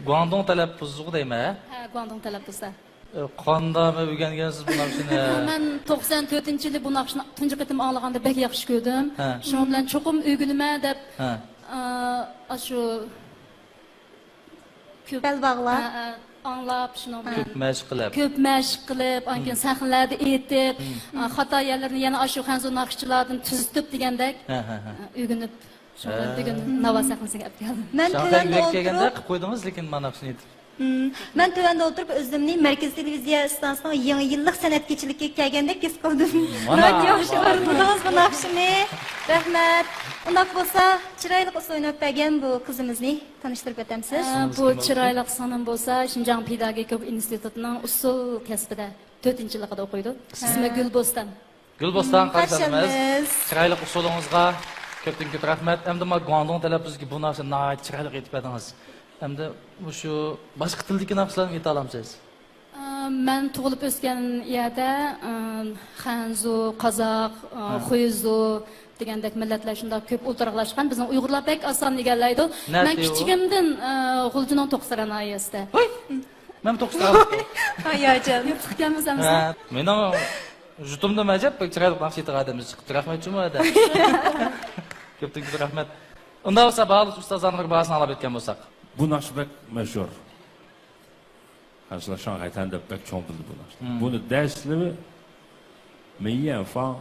گۇاڭدۇڭ تەلەپپۇزىغۇ دەيمەن، ھە؟ ھە، گۇاڭدۇڭ تەلەپپۇزدا. ئە، قانداقمۇ ئۆگەنگەنسىز بۇ ناخشىنى؟ مەن توقسان تۆتىنچى يىلى بۇ ناخشىنى تۇنجى قېتىم ئاڭلىغاندا بەك ياخشى كۆردۈم. ھە. شۇنىڭ بىلەن چوقۇم ئۆگىنىمەن دەپ، ھە، ئا، ئاشۇ كۆپ بەل باغلاپ. ھە، ھە، ئاڭلاپ، شۇنىڭ بىلەن كۆپ مەشىق قىلىپ. كۆپ مەشىق قىلىپ، ئاندىن كېيىن سەھنىلەردە ئېيتىپ، ئا، خاتا يەرلىرىنى يەنە ئاشۇ خەنزۇ ناخشىچىلاردىن تۈزىتىپ دېگەندەك، ھە، ھە، ھە، ئا، ئۆگىنىپ، شۇنىڭ بىلەن بۈگۈن ناۋا سەھنىسىگە ئەپ كەلدىم. مەن تۆۋەندە ئولتۇرۇپ كەلگەندە قىلىپ قويدىڭىز، لېكىن مانا ناخشىنى ئېيتىپ. مم، مەن تۆۋەندە ئولتۇرۇپ ئۆزۈمنى مەركىزىي تېلېۋىزىيە ئىستانسىسىنىڭ يېڭى يىللىق سەنئەت كېچىلىكىگە كەلگەندەك ھېس قىلدىم. مانا. ناھايىتى ياخشى ئورۇندىدىڭىز بۇ ناخشىنى. رەھمەت. ئۇنداق بولسا، چىرايلىق ئۇسسۇل ئويناپ بەرگەن بۇ قىزىمىزنى تونۇشتۇرۇپ ئۆتەمسىز؟ ئە، بۇ چىرايلىق سىڭلىم بولسا شىنجاڭ پېداگوگىكا ئىنستىتۇتىنىڭ ئۇسسۇل كەسپىدە تۆتىنچى يىللىقىدا ئوقۇيدۇ. ئىسمى گۈلبوستان. گۈلبوستان، قارشى ئالىمىز. چىرايلىق ئۇسسۇلىڭىزغا كۆپتىن كۆپ رەھمەت. ئەمدى ما گۇاڭدۇڭ تەلەپپۇزىدىكى بۇ ناخشىنى ناھايىتى چىرايلىق ئېيتىپ بەردىڭىز. ئەمدى مۇشۇ باشقا تىلدىكى ناخشىلارنى ئېيتالامسىز؟ ئە، مەن تۇغۇلۇپ ئۆسكەن يەردە، ئە، خەنزۇ، قازاق، ئە، خۇيزۇ دېگەندەك مىللەتلەر شۇنداق كۆپ ئولتۇراقلاشقان. بىزنىڭ ئۇيغۇرلار بەك ئاسان ئىگىلەيدۇ. مەن كىچىكىمدىن، ئە، غۇلجىنىڭ توقسىران ناھىيەسىدە. ھوي! مەن توقسىران. ھاياجان. ياپتۇق ئىكەنمىز ئەمىسە. ھە، مېنىڭ يۇرتۇمدىمۇ ئەجەب بەك چىرايلىق ناخشا ئېيتىدىغان ئادەملەر چىقىپتۇ. رەھمەت جۇمۇ ھەدە. كۆپتىن كۆپ رەھمەت. ئۇنداق بولسا، باھالىغۇچى ئۇستازلارنىڭ بىر باھاسىنى ئاڭلاپ ئۆتكەن بولساق. بۇ ناخشا بەك مەشھۇر. ھە، سىلەر شاڭخەي تەن دەپ بەك چوڭ بىلدى بۇ ناخشىنى. بۇنى دەسلىۋى مېييەنفاڭ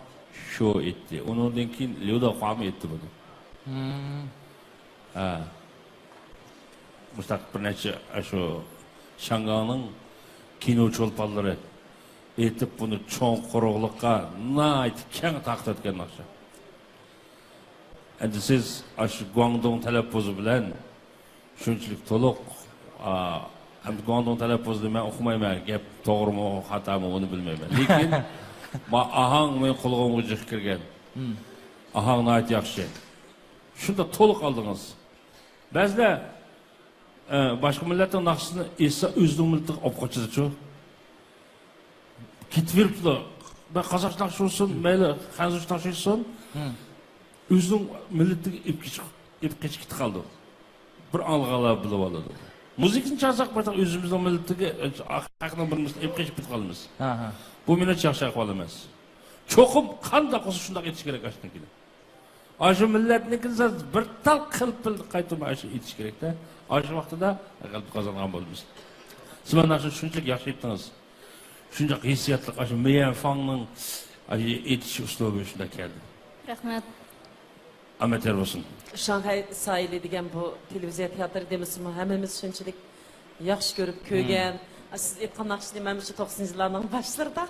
شو ئېيتتى. ئۇنىڭدىن كېيىن ليۇدا خۇامۇ ئېيتتى بۇنى. ھە. مۇشۇنداق بىر نەچچە ئاشۇ شياڭگاڭنىڭ كىنو چولپانلىرى ئېيتىپ، بۇنى چوڭ قۇرۇقلۇققا ناھايىتى كەڭ تارقىتىۋەتكەن ناخشا. ئەمدى سىز ئاشۇ گۇاڭدۇڭ تەلەپپۇزى بىلەن شۇنچىلىك تولۇق، ئا، ئەمدى گۇاڭدۇڭ تەلەپپۇزىنى مەن ئوقۇمايمەن، گەپ توغرىمۇ، خاتامۇ، ئۇنى بىلمەيمەن. لېكىن، ما ئاھاڭ مېنىڭ قۇلىقىمغا جىق كىرگەن. ئاھاڭ ناھايىتى ياخشى. شۇنداق تولۇق ئالدىڭىز. بەزىدە، ئە، باشقا مىللەتنىڭ ناخشىسىنى ئېيتسا، ئۆزىنىڭ مىللىتىگە ئاپ قاچىدىچۇ. كېتىۋېرىپتۇ. مەن قازاقچە ناخشا بولسۇن، مەيلى خەنزۇچە ناخشا ئېيتسۇن، ئۆزىنىڭ مىللىتىگە ئېلىپ كېچىپ، ئېلىپ قېچىپ كېتىپ قالىدۇ. بىر ئاڭلىغانلار بىلىۋالىدۇ. مۇزىكىنى چالساق، باشتا ئۆزىمىزنىڭ مىللىتىگە، خەقنىڭ بىر نېمىسىنى ئېلىپ قېچىپ كېتىپ قالىمىز. بۇ مېنىڭچە ياخشى ئەھۋال ئەمەس. چوقۇم قانداق بولسا شۇنداق ئېيتىش كېرەك ئاشۇنىڭكىنى. ئاشۇ مىللەتنىڭكىنى سىز بىر تال قىلپىل قايتۇرماي ئاشۇ ئېيتىش كېرەكتە. ئاشۇ ۋاقتىدا غەلىبە قازانغان بولىمىز. سىز مانا شۇ شۇنچىلىك ياخشى ئېيتتىڭىز. شۇنداق ھېسسىياتلىق، ئاشۇ ميەن فاڭنىڭ ئاشۇ ئېيتىش ئۇسلۇبى شۇنداق كەلدى. رەھمەت. ئامەت يار بولسۇن. شاڭخەي ساھىلى دېگەن بۇ تېلېۋىزىيە تىياتىرى دېمىسىمۇ، ھەممىمىز شۇنچىلىك ياخشى كۆرۈپ كۆرگەن. مم. سىز ئېيتقان ناخشىنى مەن مۇشۇ توقسىنىنچى يىللارنىڭ باشلىرىدا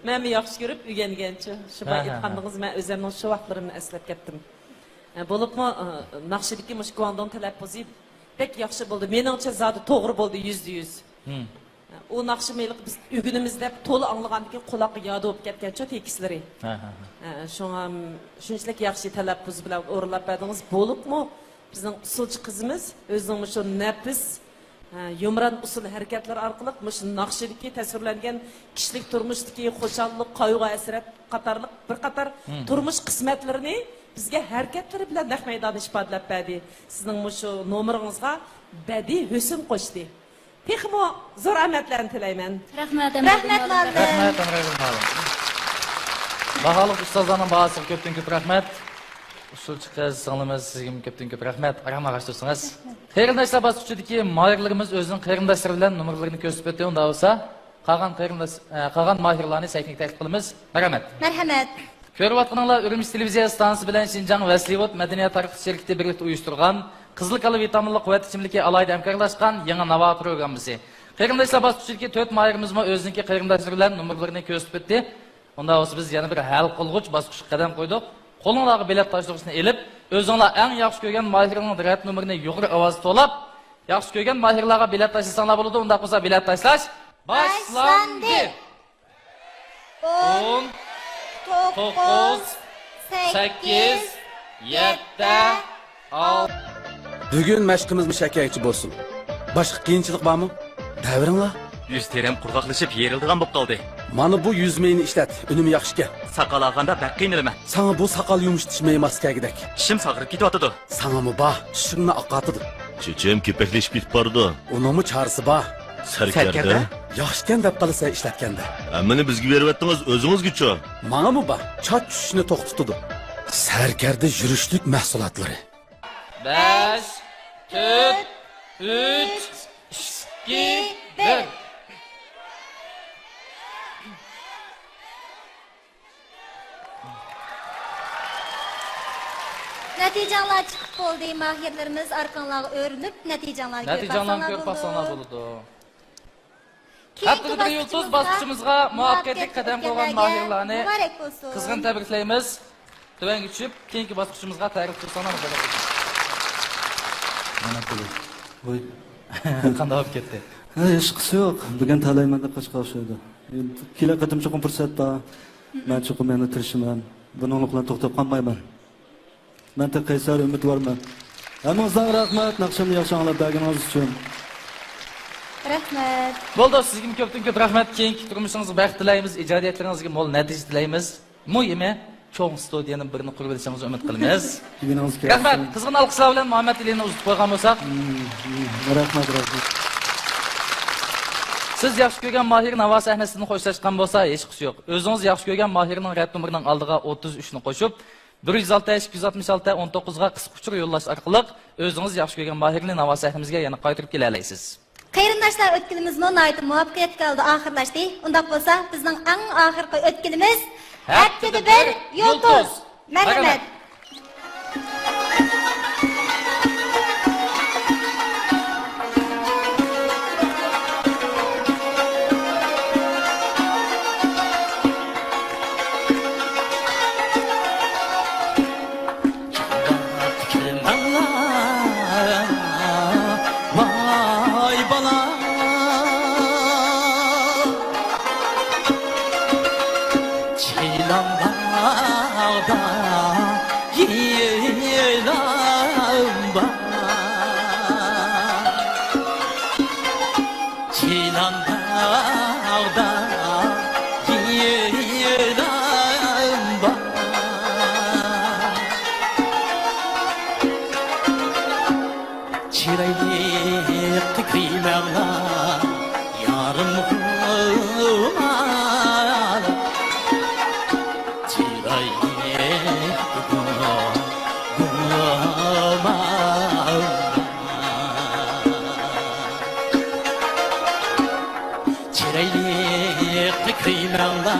مەنمۇ ياخشى كۆرۈپ ئۆگەنگەنچۇ. شۇ باي ھە، ھە، ھە. ئېيتقانلىقىڭىز، مەن ئۆزۈمنىڭ شۇ ۋاقىتلىرىمنى ئەسلەپ كەتتىم. ئە، بولۇپمۇ، ئە، ناخشىدىكى مۇشۇ گۇاڭدۇڭ تەلەپپۇزى بەك ياخشى بولدى. مېنىڭچە زادى توغرا بولدى، يۈزدە يۈز. مم. ئۇ ناخشىمۇ ھېلىقى بىز ئۆگىنىمىز دەپ تولا ئاڭلىغاندىن كېيىن قۇلاققا يادا بولۇپ كەتكەنچۇ تېكىستلىرى. ھە، ھە، ھە. ئە، شۇڭا شۇنچىلىك ياخشى تەلەپپۇز بىلەن ئورۇنلاپ بەردىڭىز. بولۇپمۇ بىزنىڭ ئۇسسۇلچى قىزىمىز ئۆزىنىڭ مۇشۇ نەپىس، ئە، يۇمران ئۇسسۇل ھەرىكەتلىرى ئارقىلىق مۇشۇ ناخشىدىكى تەسۋىرلەنگەن كىشىلىك تۇرمۇشتىكى خۇشاللىق، قايغۇ، ھەسرەت قاتارلىق بىر قاتار مم. تۇرمۇش قىسمەتلىرىنى بىزگە ھەرىكەتلىرى بىلەن نەق مەيداندا ئىپادىلەپ بەردى. سىزنىڭ مۇشۇ نومۇرىڭىزغا بەدىئىي ھۆسن قوشتى. تېخىمۇ زور ئامەتلەرنى تىلەيمەن. رەھمەت، رەھمەت، رەھمەت. رەھمەت، ئەمرەگۈل مۇئەللىم. باھالىق ئۇستازلارنىڭ باھاسىغا كۆپتىن كۆپ رەھمەت. ئۇسسۇلچى قىز، سىڭلىمىز، سىزگىمۇ كۆپتىن كۆپ رەھمەت. ئارام ئاغاچ تۇرسىڭىز. قېرىنداشلار باسقۇچىدىكى ماھىرلىرىمىز ئۆزىنىڭ قېرىنداشلىرى بىلەن نومۇرلىرىنى كۆرسىتىپ ئۆتتى. ئۇنداق بولسا، قالغان قېرىنداش، ئە، قالغان ماھىرلارنى سەھنىگە تەكلىپ قىلىمىز. مەرھەمەت. مەرھەمەت. كۆرۈۋاتقىنىڭلار ئۈرۈمچى تېلېۋىزىيە ئىستانسىسى بىلەن شىنجاڭ ۋەسلىۋۇد مەدەنىيەت تارقىتىش شىركىتى بىرلىكتە ئۇيۇشتۇرغان قىزىل كالا ۋىتامىنلىق قۇۋۋەت ئىچىملىكى ئالاھىدە ھەمكارلاشقان يېڭى ناۋا پروگراممىسى. قېرىنداشلار باسقۇچىدىكى تۆت ماھىرىمىزمۇ ئۆزىنىڭكى قېرىنداشلىرى بىلەن نومۇرلىرىنى كۆرسىتىپ ئۆتتى. ئۇنداق بولسا بىز يەنە بىر ھەل قىلغۇچ باسقۇچقا قەدەم قويدۇق. قولۇڭلارغا بېلەت تاپشۇرغۇچنى ئېلىپ، ئۆزۈڭلار ئەڭ ياخشى كۆرگەن ماھىرنىڭ رەت نومۇرىنى يۇقىرى ئاۋازدا توۋلاپ، ياخشى كۆرگەن ماھىرلارغا بېلەت تاشلىساڭلار بولىدۇ. ئۇنداق بولسا بېلەت تاشلاش باشلاندى. باشلاندى. ئون، توققۇز، سەككىز، يەتتە، ئالتە. بۈگۈن مەشقىمىز مۇشەكەيچە بولسۇن. باشقا قىيىنچىلىق بارمۇ؟ دەۋرىڭلار. يۈز تېرەم قۇرغاقلىشىپ يېرىلىدىغان بولۇپ قالدى. مانا بۇ يۈز مېيىنى ئىشلەت، ئۈنۈمى ياخشىكەن. ساقال ئالغاندا بەك قىينىلىمەن. ساڭا بۇ ساقال يۇمشىتىش مېيى ماس كەلگۈدەك. چىشىم ساغرىپ كېتىۋاتىدۇ. ساڭىمۇ بار، چىشىڭنى ئاقارتىدۇ. چېچىم كېپەكلىشىپ كېتىپ بارىدۇ. ئۇنىڭمۇ چارىسى بار. سەركەردە؟ سەركەردە؟ ياخشىكەن دەپ قالىسەن ئىشلەتكەندە. ھەممىنى بىزگە بېرىۋەتتىڭىز، ئۆزىڭىزگىچۇ؟ ماڭىمۇ بار، چاچ چۈشۈشنى توختىتىدۇ. سەركەردە يۈرۈشلۈك مەھسۇلاتلىرى. بەش، تۆت، ئۈچ، ئىككى، بىر. نەتىجەڭلار چىقىپ بولدى، ماھىرلىرىمىز، ئارقاڭلارغا ئۆرۈلۈپ، نەتىجەڭلارنى كۆرۈپ نەتىجەڭلارنى باقساڭلار كۆرۈپ باقساڭلار بولىدۇ. بولىدۇ. كېيىنكى ھەپتىدە بىر يۇلتۇز باسقۇچىمىزغا مۇۋەپپەقىيەتلىك قەدەم قويغان ماھىرلارنى مۇبارەك بولسۇن. قىزغىن تەبرىكلەيمىز. تۆۋەنگە چۈشۈپ، كېيىنكى باسقۇچىمىزغا تەرىپ قىلساڭلار مۇبارەك بولسۇن. مانا پۇلى. ۋوي. قانداق بولۇپ كەتتى؟ ھە، ھېچقىسى يوق. بۈگۈن تەلەيمەن دەپ قاچقان ئوخشايدۇ. كېلەر قېتىم چوقۇم پۇرسەت بار. مەن چوقۇم يەنە تىرىشىمەن. بۇنىڭلىق بىلەن توختاپ قالمايمەن. مەن تېخى قەيسەر، ئۈمىدۋارمەن. ھەممىڭىزگە رەھمەت، ناخشامنى ياخشى ئاڭلاپ بەرگىنىڭىز ئۈچۈن. رەھمەت. بولدى، سىزگىمۇ كۆپتىن كۆپ رەھمەت. كېيىنكى تۇرمۇشىڭىزغا بەخت تىلەيمىز، ئىجادىيەتلىرىڭىزگە مول نەتىجە تىلەيمىز. مۇھىمى، چوڭ ستۇدىيەنىڭ بىرىنى قۇرۇۋېلىشىڭىزنى ئۈمىد قىلىمىز. كېلگىنىڭىزگە رەھمەت. كەلسۇن. قىزغىن ئالقىشلار بىلەن مۇھەممەت ئېلىنى ئۇزىتىپ قويغان بولساق. مم، مم. رەھمەت، رەھمەت. سىز ياخشى كۆرگەن ماھىر ناۋا سەھنىسىدىن خوشلاشقان بولسا، ھېچقىسى يوق. ئۆزىڭىز ياخشى كۆرگەن ماھىرنىڭ رەت نومۇرىنىڭ ئالدىغا ئوتتۇز ئۈچنى قوشۇپ، بىر يۈز ئالتە، ئىككى يۈز ئاتمىش ئالتە، ئون توققۇزغا قىسقا ئۇچۇر يوللاش ئارقىلىق ئۆزىڭىز ياخشى كۆرگەن ماھىرنى ناۋا سەھنىمىزگە يەنە قايتۇرۇپ كېلەلەيسىز. قېرىنداشلار، ئۆتكىلىمىزمۇ ناھايىتى مۇۋەپپەقىيەتلىك ھالدا ئاخىرلاشتى. ئۇنداق بولسا، بىزنىڭ ئەڭ ئاخىرقى ئۆتكىلىمىز ھەپتىدە بىر يۇلتۇز. مەرھەمەت. ۋاي بالا، چىلان باغدا يىلان بار. چىلان باغدا يىلان بار. چىرايلىق كۈيمەڭلار يارىم خۇمار. چىرايلىق خۇمار. چىرايلىق يارىم،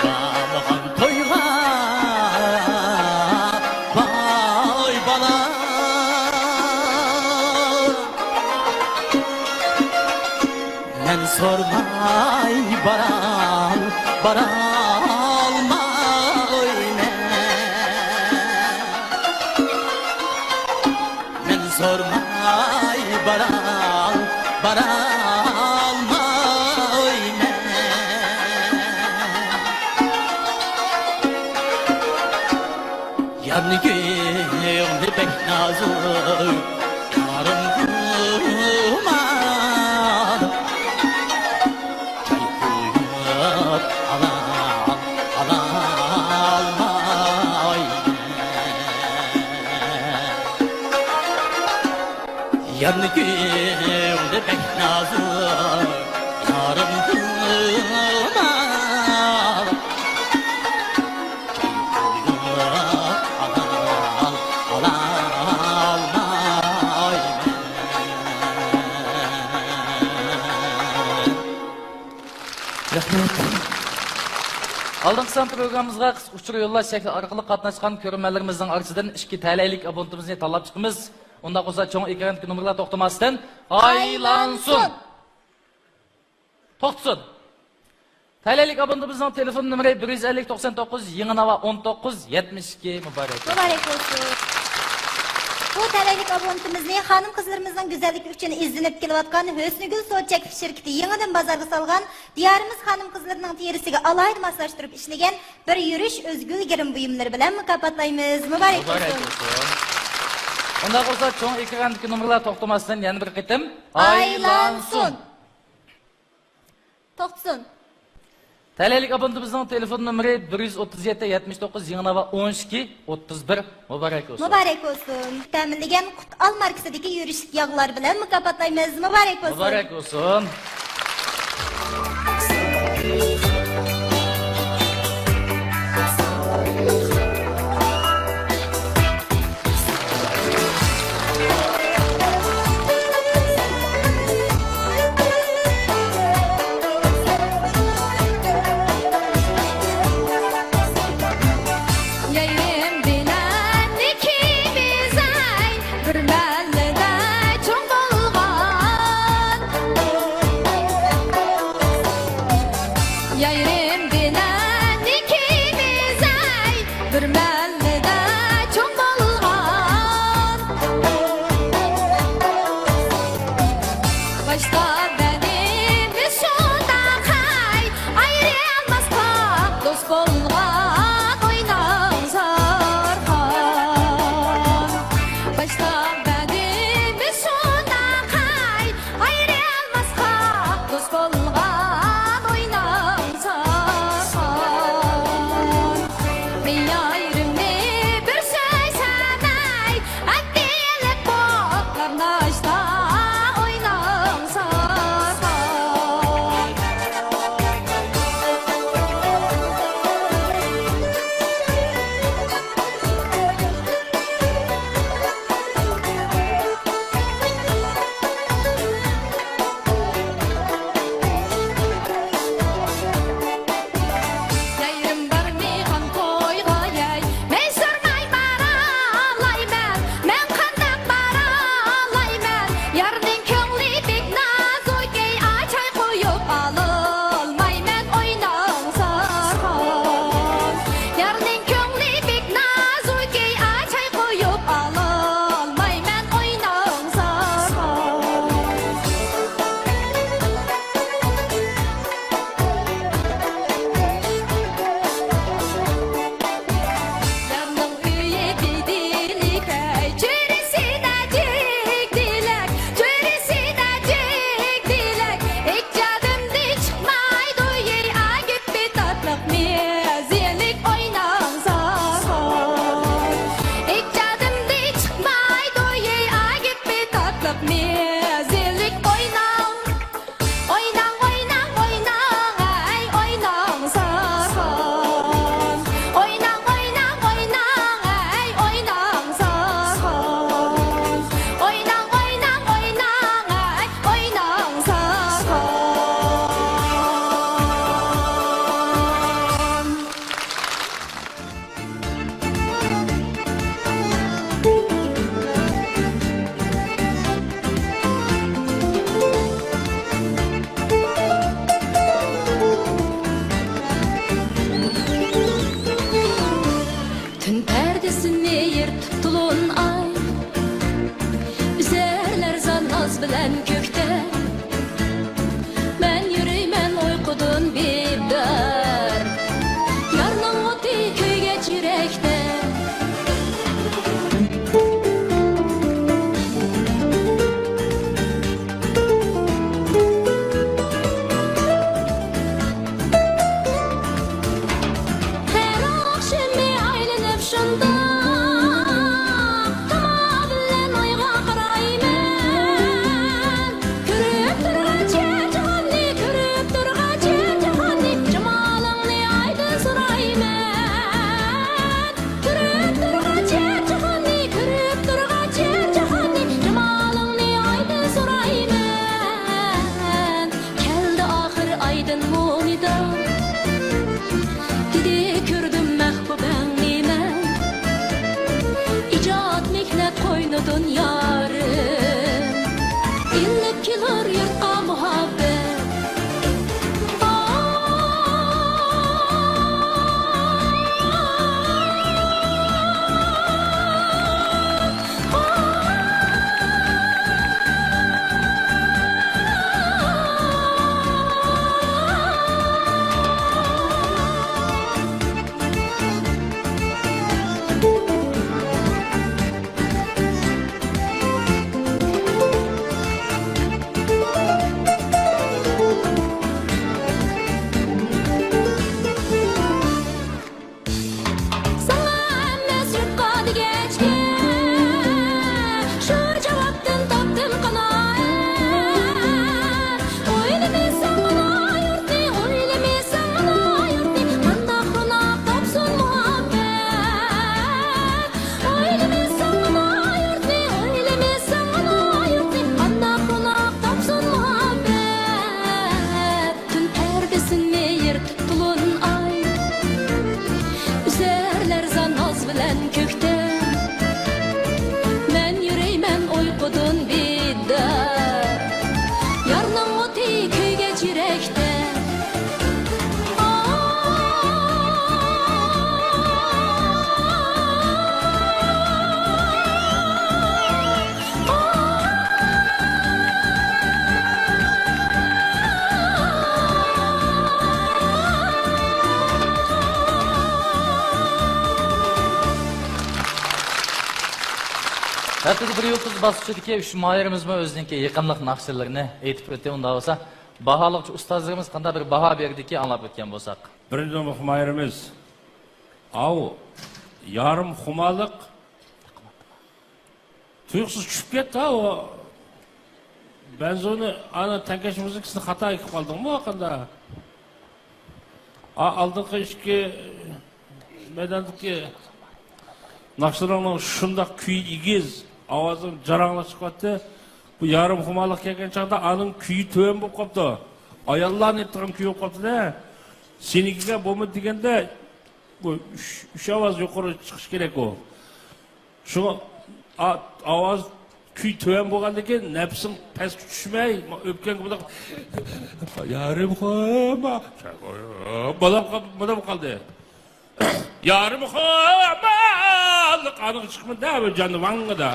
بارمىغان تويغا باي بالا، مەن سورىماي بارال-، بارالمايمەن. مەن سورىماي بارال-، بارالمايمەن. يارنى كۆڭلى بەك نازۇك، يارىم گۇمان. جاي قويۇپ ئالا-، ئالالمايمەن. يارنى كۆڭلى بەك نازۇك، يارىم گۇمان. جاي قويۇپ ئالال-، ئالالمايمەن. رەھمەت. ئالدىنقى سان پروگراممىمىزغا قىسقا ئۇچۇر يوللاش شەكلى ئارقىلىق قاتناشقان كۆرۈرمەنلىرىمىزنىڭ ئارىسىدىن ئىككى تەلەيلىك ئابونېنتىمىزنى تاللاپ چىقىمىز. ئۇنداق بولسا، چوڭ ئېكراندىكى نومۇرلار توختىماستىن ئايلانسۇن! توختىسۇن! تەلەيلىك ئابونېنتىمىزنىڭ تېلېفون نومۇرى بىر يۈز ئەللىك توقسان توققۇز، يېڭى ناۋا ئون توققۇز يەتمىش ئىككى. مۇبارەك بولسۇن! مۇبارەك بولسۇن! بۇ تەلەيلىك ئابونېنتىمىزنى خانىم-قىزلىرىمىزنىڭ گۈزەللىكى ئۈچۈن ئىزدىنىپ كېلىۋاتقان ھۆسنىگۈل سودا چەكلىك شىركىتى يېڭىدىن بازارغا سالغان، دىيارىمىز خانىم-قىزلىرىنىڭ تېرىسىگە ئالاھىدە ماسلاشتۇرۇپ ئىشلىگەن بىر يۈرۈش ئۆزگۈل گىرىم بۇيۇملىرى بىلەن مۇكاپاتلايمىز. مۇبارەك بولسۇن! مۇبارەك بولسۇن! ئۇنداق بولسا، چوڭ ئېكراندىكى نومۇرلار توختىماستىن يەنە بىر قېتىم ئايلانسۇن! توختىسۇن! تەلەيلىك ئابونېنتىمىزنىڭ تېلېفون نومۇرى بىر يۈز ئوتتۇز يەتتە، يەتمىش توققۇز، يېڭى ناۋا ئون ئىككى، ئوتتۇز بىر. مۇبارەك بولسۇن! مۇبارەك بولسۇن! تەمىنلىگەن قۇت ئال ماركىسىدىكى يۈرۈشلۈك ياغلار بىلەن مۇكاپاتلايمىز. مۇبارەك بولسۇن! مۇبارەك بولسۇن! يايرىم بىلەن ئىككىمىز ئەي بىر مەھەللىدە چوڭ بولغان. يايرىم بىلەن ئىككىمىز ئەي بىر مەھەللىدە چوڭ بولغان. باشتا بەدىمىز شۇنداق ھەي، ئايرىلماسقا دوست بولغان ئويناڭ زارخان. باشتا بەدىمىز شۇنداق ھەي، ئايرىلماسقا دوست بولغان ئويناڭ زارخان. ھەپتىدە بىر يۇلتۇز باسقۇچىدىكى ئۈچ ماھىرىمىزمۇ ئۆزىنىڭكى يېقىملىق ناخشىلىرىنى ئېيتىپ ئۆتتى. ئۇنداق بولسا، باھالىغۇچى ئۇستازلىرىمىز قانداق بىر باھا بېرىدىكى، ئاڭلاپ ئۆتكەن بولساق. بىرىنچى نومۇرلۇق ماھىرىمىز، ئاۋۇ، يارىم خۇمارلىق تۇيۇقسىز چۈشۈپ كەتتى، ھە، ئۇ. بەنزۇنى، ئانا، تەڭكەش مۇزىكىسىنى خاتا ئېكىپ قالدىڭمۇ، قانداق؟ ئا، ئالدىنقى ئىككى مەيداندىكى ناخشىلىرىڭنىڭ شۇنداق كۈيى ئېگىز، ئاۋازىڭ جاراڭلاپ چىقىۋاتتى. بۇ يارىم خۇمارلىق كەلگەن چاغدا ئانىڭ كۈيى تۆۋەن بولۇپ قاپتۇ. ئاياللارنى ئېيتىدىغان كۈيى بولۇپ قاپتۇ-دە. سېنىڭكىگە بولمىدى دېگەندە، بۇ ئۈچ، ئۈچ ئاۋاز يۇقىرى چىقىشى كېرەك ئۇ. شۇڭا ئا-، ئاۋاز، كۈي تۆۋەن بولغاندىن كېيىن نەپسىڭ پەسكە چۈشمەي، ئۆپكەڭگە بۇنداق، يارىم خۇما، بولۇپ قال-، بولۇپ قالدى. يارىم خۇمارلىق ئانىغا چىقمىدى، بۇ جاننى ۋاڭغىدا.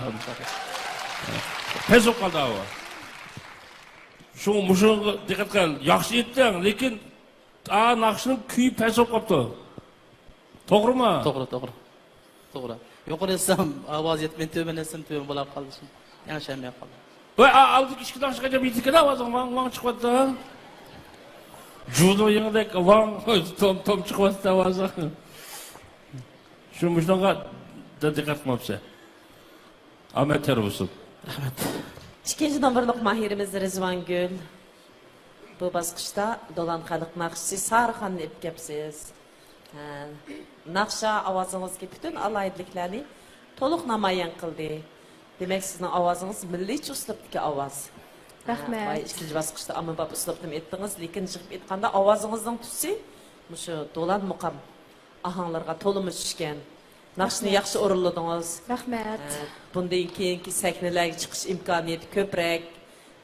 پەس بولۇپ قالدى ئاۋۇ. شۇڭا مۇشۇغا دىققەت قىل. ياخشى ئېيتتىڭ، لېكىن ئا، ناخشىنىڭ كۈيى پەس بولۇپ قاپتۇ. توغرىمۇ؟ توغرا، توغرا. توغرا. يۇقىرى ئېيتسام ئاۋاز يەتمەي، تۆۋەن ئېيتسام تۆۋەن بولاپ قالدى. ياخشى ئەمەس قالدى. ۋاي، ئا-، ئالدىكى ئىككى ناخشا قاچان يېتىدىكەن، ئاۋازىڭ ۋاڭ، ۋاڭ چىقىۋاتىدۇ. جۇنۇ يېڭىدەك ۋاڭ، توم، توم چىقىۋاتىدۇ ئاۋازىڭ. شۇ مۇشۇنىڭغا دىققەت قىلماپسەن. ئامەت يار بولسۇن. رەھمەت. ئىككىنچى نومۇرلۇق ماھىرىمىز رىزۋانگۈل. بۇ باسقۇچتا دولان خەلق ناخشىسى سارىخاننى ئېلىپ كەپسىز. ھە، ناخشا ئاۋازىڭىزدىكى پۈتۈن ئالاھىدىلىكلەرنى تولۇق نامايان قىلدى. دېمەك، سىزنىڭ ئاۋازىڭىز مىللىيچە ئۇسلۇبتىكى ئاۋاز. رەھمەت. ھە، بايا ئىككىنچى باسقۇچتا ئاممىباب ئۇسلۇبتىمۇ ئېيتتىڭىز، لېكىن جىقىپ ئېيتقاندا ئاۋازىڭىزنىڭ تۈسى مۇشۇ دولان مۇقام ئاھاڭلىرىغا تولىمۇ چۈشكەن. ناخشىنى رەھمەت. ياخشى ئورۇنلىدىڭىز. رەھمەت. ھە، بۇندىن كېيىنكى سەھنىلەرگە چىقىش ئىمكانىيىتى كۆپرەك.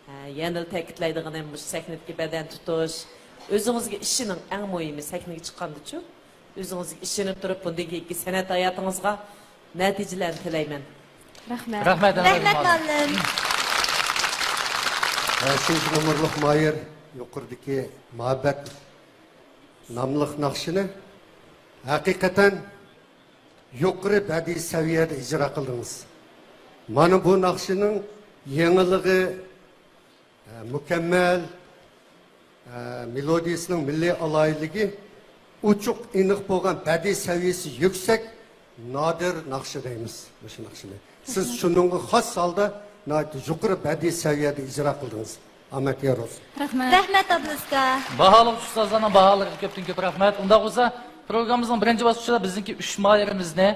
ھە، يەنىلا تەكىتلەيدىغىنىم مۇشۇ سەھنىدىكى بەدەن تۇتۇش. ئۆزىڭىزگە ئىشىنىڭ، ئەڭ مۇھىمى سەھنىگە چىققاندىچۇ. ئۆزىڭىزگە ئىشىنىپ تۇرۇپ، بۇندىن كېيىنكى سەنئەت ھاياتىڭىزغا نەتىجىلەرنى تىلەيمەن. رەھمەت. رەھمەت، رەھمەت، مۇئەللىم. بەشىنچى نومۇرلۇق ماھىر يۇقىرىدىكى مۇھەببەت ناملىق ناخشىنى ھەقىقەتەن يۇقىرى بەدىئىي سەۋىيەدە ئىجرا قىلدىڭىز. مانا بۇ ناخشىنىڭ يېڭىلىقى، ئە، مۇكەممەل، ئە، مېلودىيىسىنىڭ مىللىي ئالاھىدىلىكى، ئوچۇق، ئېنىق بولغان، بەدىئىي سەۋىيەسى يۈكسەك، نادىر ناخشا دەيمىز مۇشۇ ناخشىنى. سىز شۇنىڭغا خاس ھالدا ناھايىتى يۇقىرى بەدىئىي سەۋىيەدە ئىجرا قىلدىڭىز. ئامەت يار بولسۇن. رەھمەت. رەھمەت، ئابلىز ئاكا. باھالىغۇچى ئۇستازلارنىڭ باھالىرىغا كۆپتىن كۆپ رەھمەت. ئۇنداق بولسا، پروگراممىمىزنىڭ بىرىنچى باسقۇچىدا بىزنىڭكى ئۈچ ماھىرىمىزنى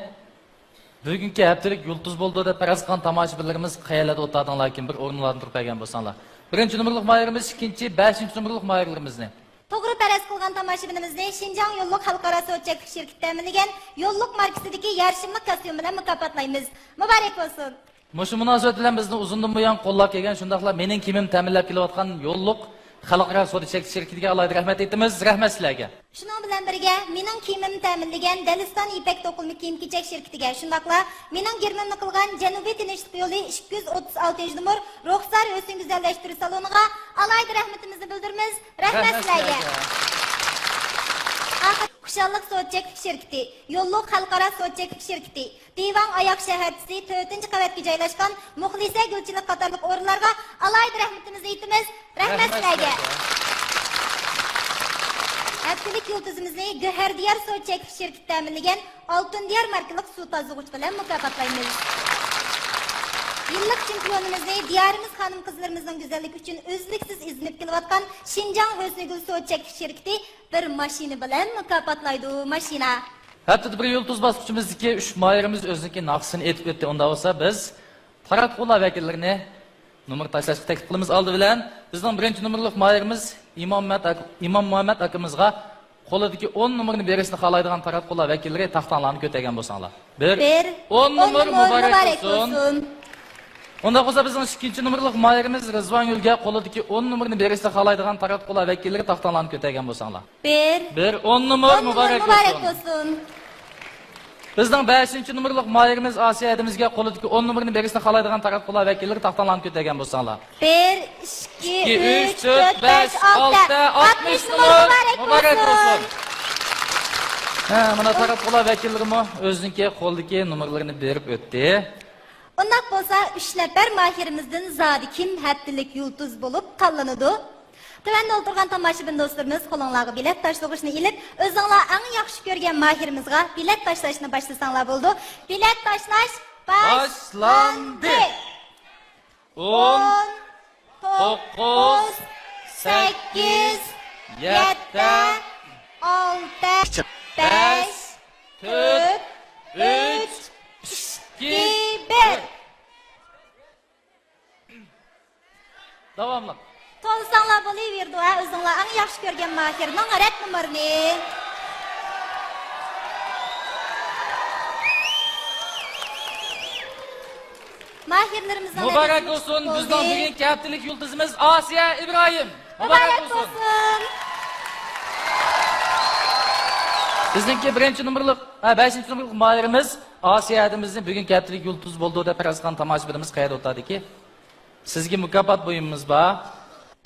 بۈگۈنكى ھەپتىلىك يۇلتۇز بولىدۇ دەپ پەرەز قىلغان تاماشىبىنلىرىمىز قەيەرلەردە ئولتۇرۇۋاتىڭلاركىن، بىر ئورۇنلاردىن تۇرۇپ بەرگەن بولساڭلار. بىرىنچى نومۇرلۇق ماھىرىمىز، ئىككىنچى، بەشىنچى نومۇرلۇق ماھىرلىرىمىزنى. توغرا پەرەز قىلغان تاماشىبىنىمىزنى شىنجاڭ يوللۇق خەلقئارا سودا چەكلىك شىركىتى تەمىنلىگەن يوللۇق ماركىسىدىكى يارىشىملىق كاستيۇم بىلەن مۇكاپاتلايمىز. مۇبارەك بولسۇن! مۇشۇ مۇناسىۋەت بىلەن بىزنى ئۇزۇندىن بۇيان قوللاپ كەلگەن، شۇنداقلا مېنىڭ كىيىمىمنى تەمىنلەپ كېلىۋاتقان يوللۇق خەلقئارا سودا چەكلىك شىركىتىگە ئالاھىدە رەھمەت ئېيتىمىز. رەھمەت سىلەرگە! شۇنىڭ بىلەن بىرگە، مېنىڭ كىيىمىمنى تەمىنلىگەن دەلىستان يىپەك توقۇلما كىيىم-كېچەك شىركىتىگە، شۇنداقلا مېنىڭ گىرىمىمنى قىلغان جەنۇبىي تىنچلىق يولى ئىككى يۈز ئوتتۇز ئالتىنچى نومۇر رۇخسار ھۆسن گۈزەللەشتۈرۈش سالونىغا ئالاھىدە رەھمىتىمىزنى بىلدۈرىمىز. رەھمەت سىلەرگە. ئاخىر خۇشاللىق سودا چەكلىك شىركىتى، يوللۇق خەلقئارا سودا چەكلىك شىركىتى، دىۋاڭ ئاياغ شەھەرچىسى، تۆتىنچى قەۋەتكە جايلاشقان مۇخلىسە گۈلچىلىك قاتارلىق ئورۇنلارغا ئالاھىدە رەھمىتىمىزنى ئېيتىمىز. رەھمەت سىلەرگە. ھەپتىلىك يۇلتۇزىمىزنى گۆھەر دىيار سودا چەكلىك شىركىتى تەمىنلىگەن ئالتۇن دىيار ماركىلىق سۇ تازىلىغۇچ بىلەن مۇكاپاتلايمىز. يىللىق چېمپىيونىمىزنى دىيارىمىز خانىم-قىزلىرىمىزنىڭ گۈزەللىكى ئۈچۈن ئۈزلۈكسىز ئىزدىنىپ كېلىۋاتقان شىنجاڭ ھۆسنىگۈل سودا چەكلىك شىركىتى بىر ماشىنا بىلەن مۇكاپاتلايدۇ. ماشىنا. ھەپتىدە بىر يۇلتۇز باسقۇچىمىزدىكى ئۈچ ماھىرىمىز ئۆزىنىڭكى ناخشىسىنى ئېيتىپ ئۆتتى. ئۇنداق بولسا، بىز تاراتقۇلار ۋەكىللىرىنى نومۇر تاشلاشقا تەكلىپ قىلىمىز. ئالدى بىلەن بىزنىڭ بىرىنچى نومۇرلۇق ماھىرىمىز ئىمام مەمەت ئاك-، ئىمام مۇھەممەد ئاكىمىزغا قولىدىكى ئون نومۇرنى بېرىشنى خالايدىغان تاراتقۇلار ۋەكىللىرى تاختاڭلارنى كۆتەرگەن بولساڭلار. بىر، بىر، ئون نومۇر مۇبارەك بولسۇن. ئۇنداق بولسا، بىزنىڭ ئىككىنچى نومۇرلۇق ماھىرىمىز رىزۋانگۈلگە قولىدىكى ئون نومۇرنى بېرىشنى خالايدىغان تاراتقۇلار ۋەكىللىرى تاختاڭلارنى كۆتەرگەن بولساڭلار. بىر، بىر، ئون نومۇر مۇبارەك بولسۇن. بىزنىڭ بەشىنچى نومۇرلۇق ماھىرىمىز ئاسىيە ھەدىمىزگە قولىدىكى ئون نومۇرنى بېرىشنى خالايدىغان تاراتقۇلار ۋەكىللىرى تاختاڭلارنى كۆتەرگەن بولساڭلار. بىر، ئىككى، ئىككى، ئۈچ، ئۈچ، تۆت، تۆت، بەش، بەش، ئالتە، ئالتە، ئاتمىش ئاتمىش نومۇر نومۇر مۇبارەك مۇبارەك بولسۇن. بولسۇن. ھە، مانا تاراتقۇلار ۋەكىللىرىمۇ ئۆزىنىڭكى قولىدىكى نومۇرلىرىنى بېرىپ ئۆتتى. ئۇنداق بولسا، ئۈچ نەپەر ماھىرىمىزدىن زادى كىم ھەپتىلىك يۇلتۇز بولۇپ تاللىنىدۇ؟ تۆۋەندە ئولتۇرغان تاماشىبىن دوستلىرىمىز قولۇڭلارغا بېلەت تاشلىغۇچنى ئېلىپ، ئۆزۈڭلار ئەڭ ياخشى كۆرگەن ماھىرىمىزغا بېلەت تاشلاشنى باشلىساڭلار بولىدۇ. بېلەت تاشلاش باشلاندى. باشلاندى. ئون، توققۇز، سەككىز، يەتتە، ئالتە، بەش، تۆت، ئۈچ، ئىككى، بىر. داۋاملىق. تولىساڭلار بولۇۋېرىدۇ، ھە، ئۆزۈڭلار ئەڭ ياخشى كۆرگەن ماھىرنىڭ رەت نومۇرىنى. ماھىرلىرىمىزنىڭ مۇبارەك بولسۇن! بىزنىڭ بۈگۈنكى ھەپتىلىك يۇلتۇزىمىز ئاسىيە ئىبراھىم. مۇبارەك بولسۇن! بىزنىڭكى بىرىنچى نومۇرلۇق، ھە، بەشىنچى نومۇرلۇق ماھىرىمىز ئاسىيە ھەدىمىزنى بۈگۈنكى ھەپتىلىك يۇلتۇز بولىدۇ دەپ پەرەز قىلغان تاماشىبىنىمىز قەيەردە ئولتۇردىكى؟ سىزگە مۇكاپات بۇيۇمىمىز بار.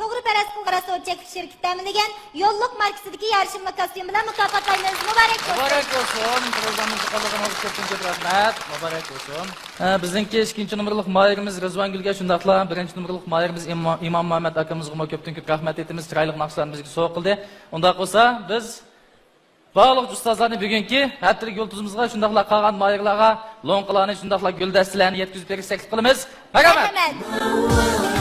توغرا پەرەز قىلغان راستچىلىك شىركىتى تەمىنلىگەن يوللۇق ماركىسىدىكى يارىشىملىق كاستيۇم بىلەن مۇكاپاتلايمىز. مۇبارەك بولسۇن! مۇبارەك بولسۇن! پروگراممىمىزنى قوللىغىنىڭىزغا كۆپتىن كۆپ رەھمەت. مۇبارەك بولسۇن! ھە، بىزنىڭكى ئىككىنچى نومۇرلۇق ماھىرىمىز رىزۋانگۈلگە، شۇنداقلا بىرىنچى نومۇرلۇق ماھىرىمىز ئىم-، ئىمام مۇھەممەد ئاكىمىزغىمۇ كۆپتىن كۆپ رەھمەت ئېيتىمىز، چىرايلىق ناخشىلارنى بىزگە سوۋغا قىلدى. ئۇنداق بولسا، بىز بارلىق ئۇستازلارنى بۈگۈنكى ھەپتىلىك يۇلتۇزىمىزغا، شۇنداقلا قالغان ماھىرلارغا لوڭقىلارنى، شۇنداقلا گۈلدەستىلەرنى يەتكۈزۈپ بېرىشكە تەكلىپ قىلىمىز. مەرھەمەت! مەرھەمەت!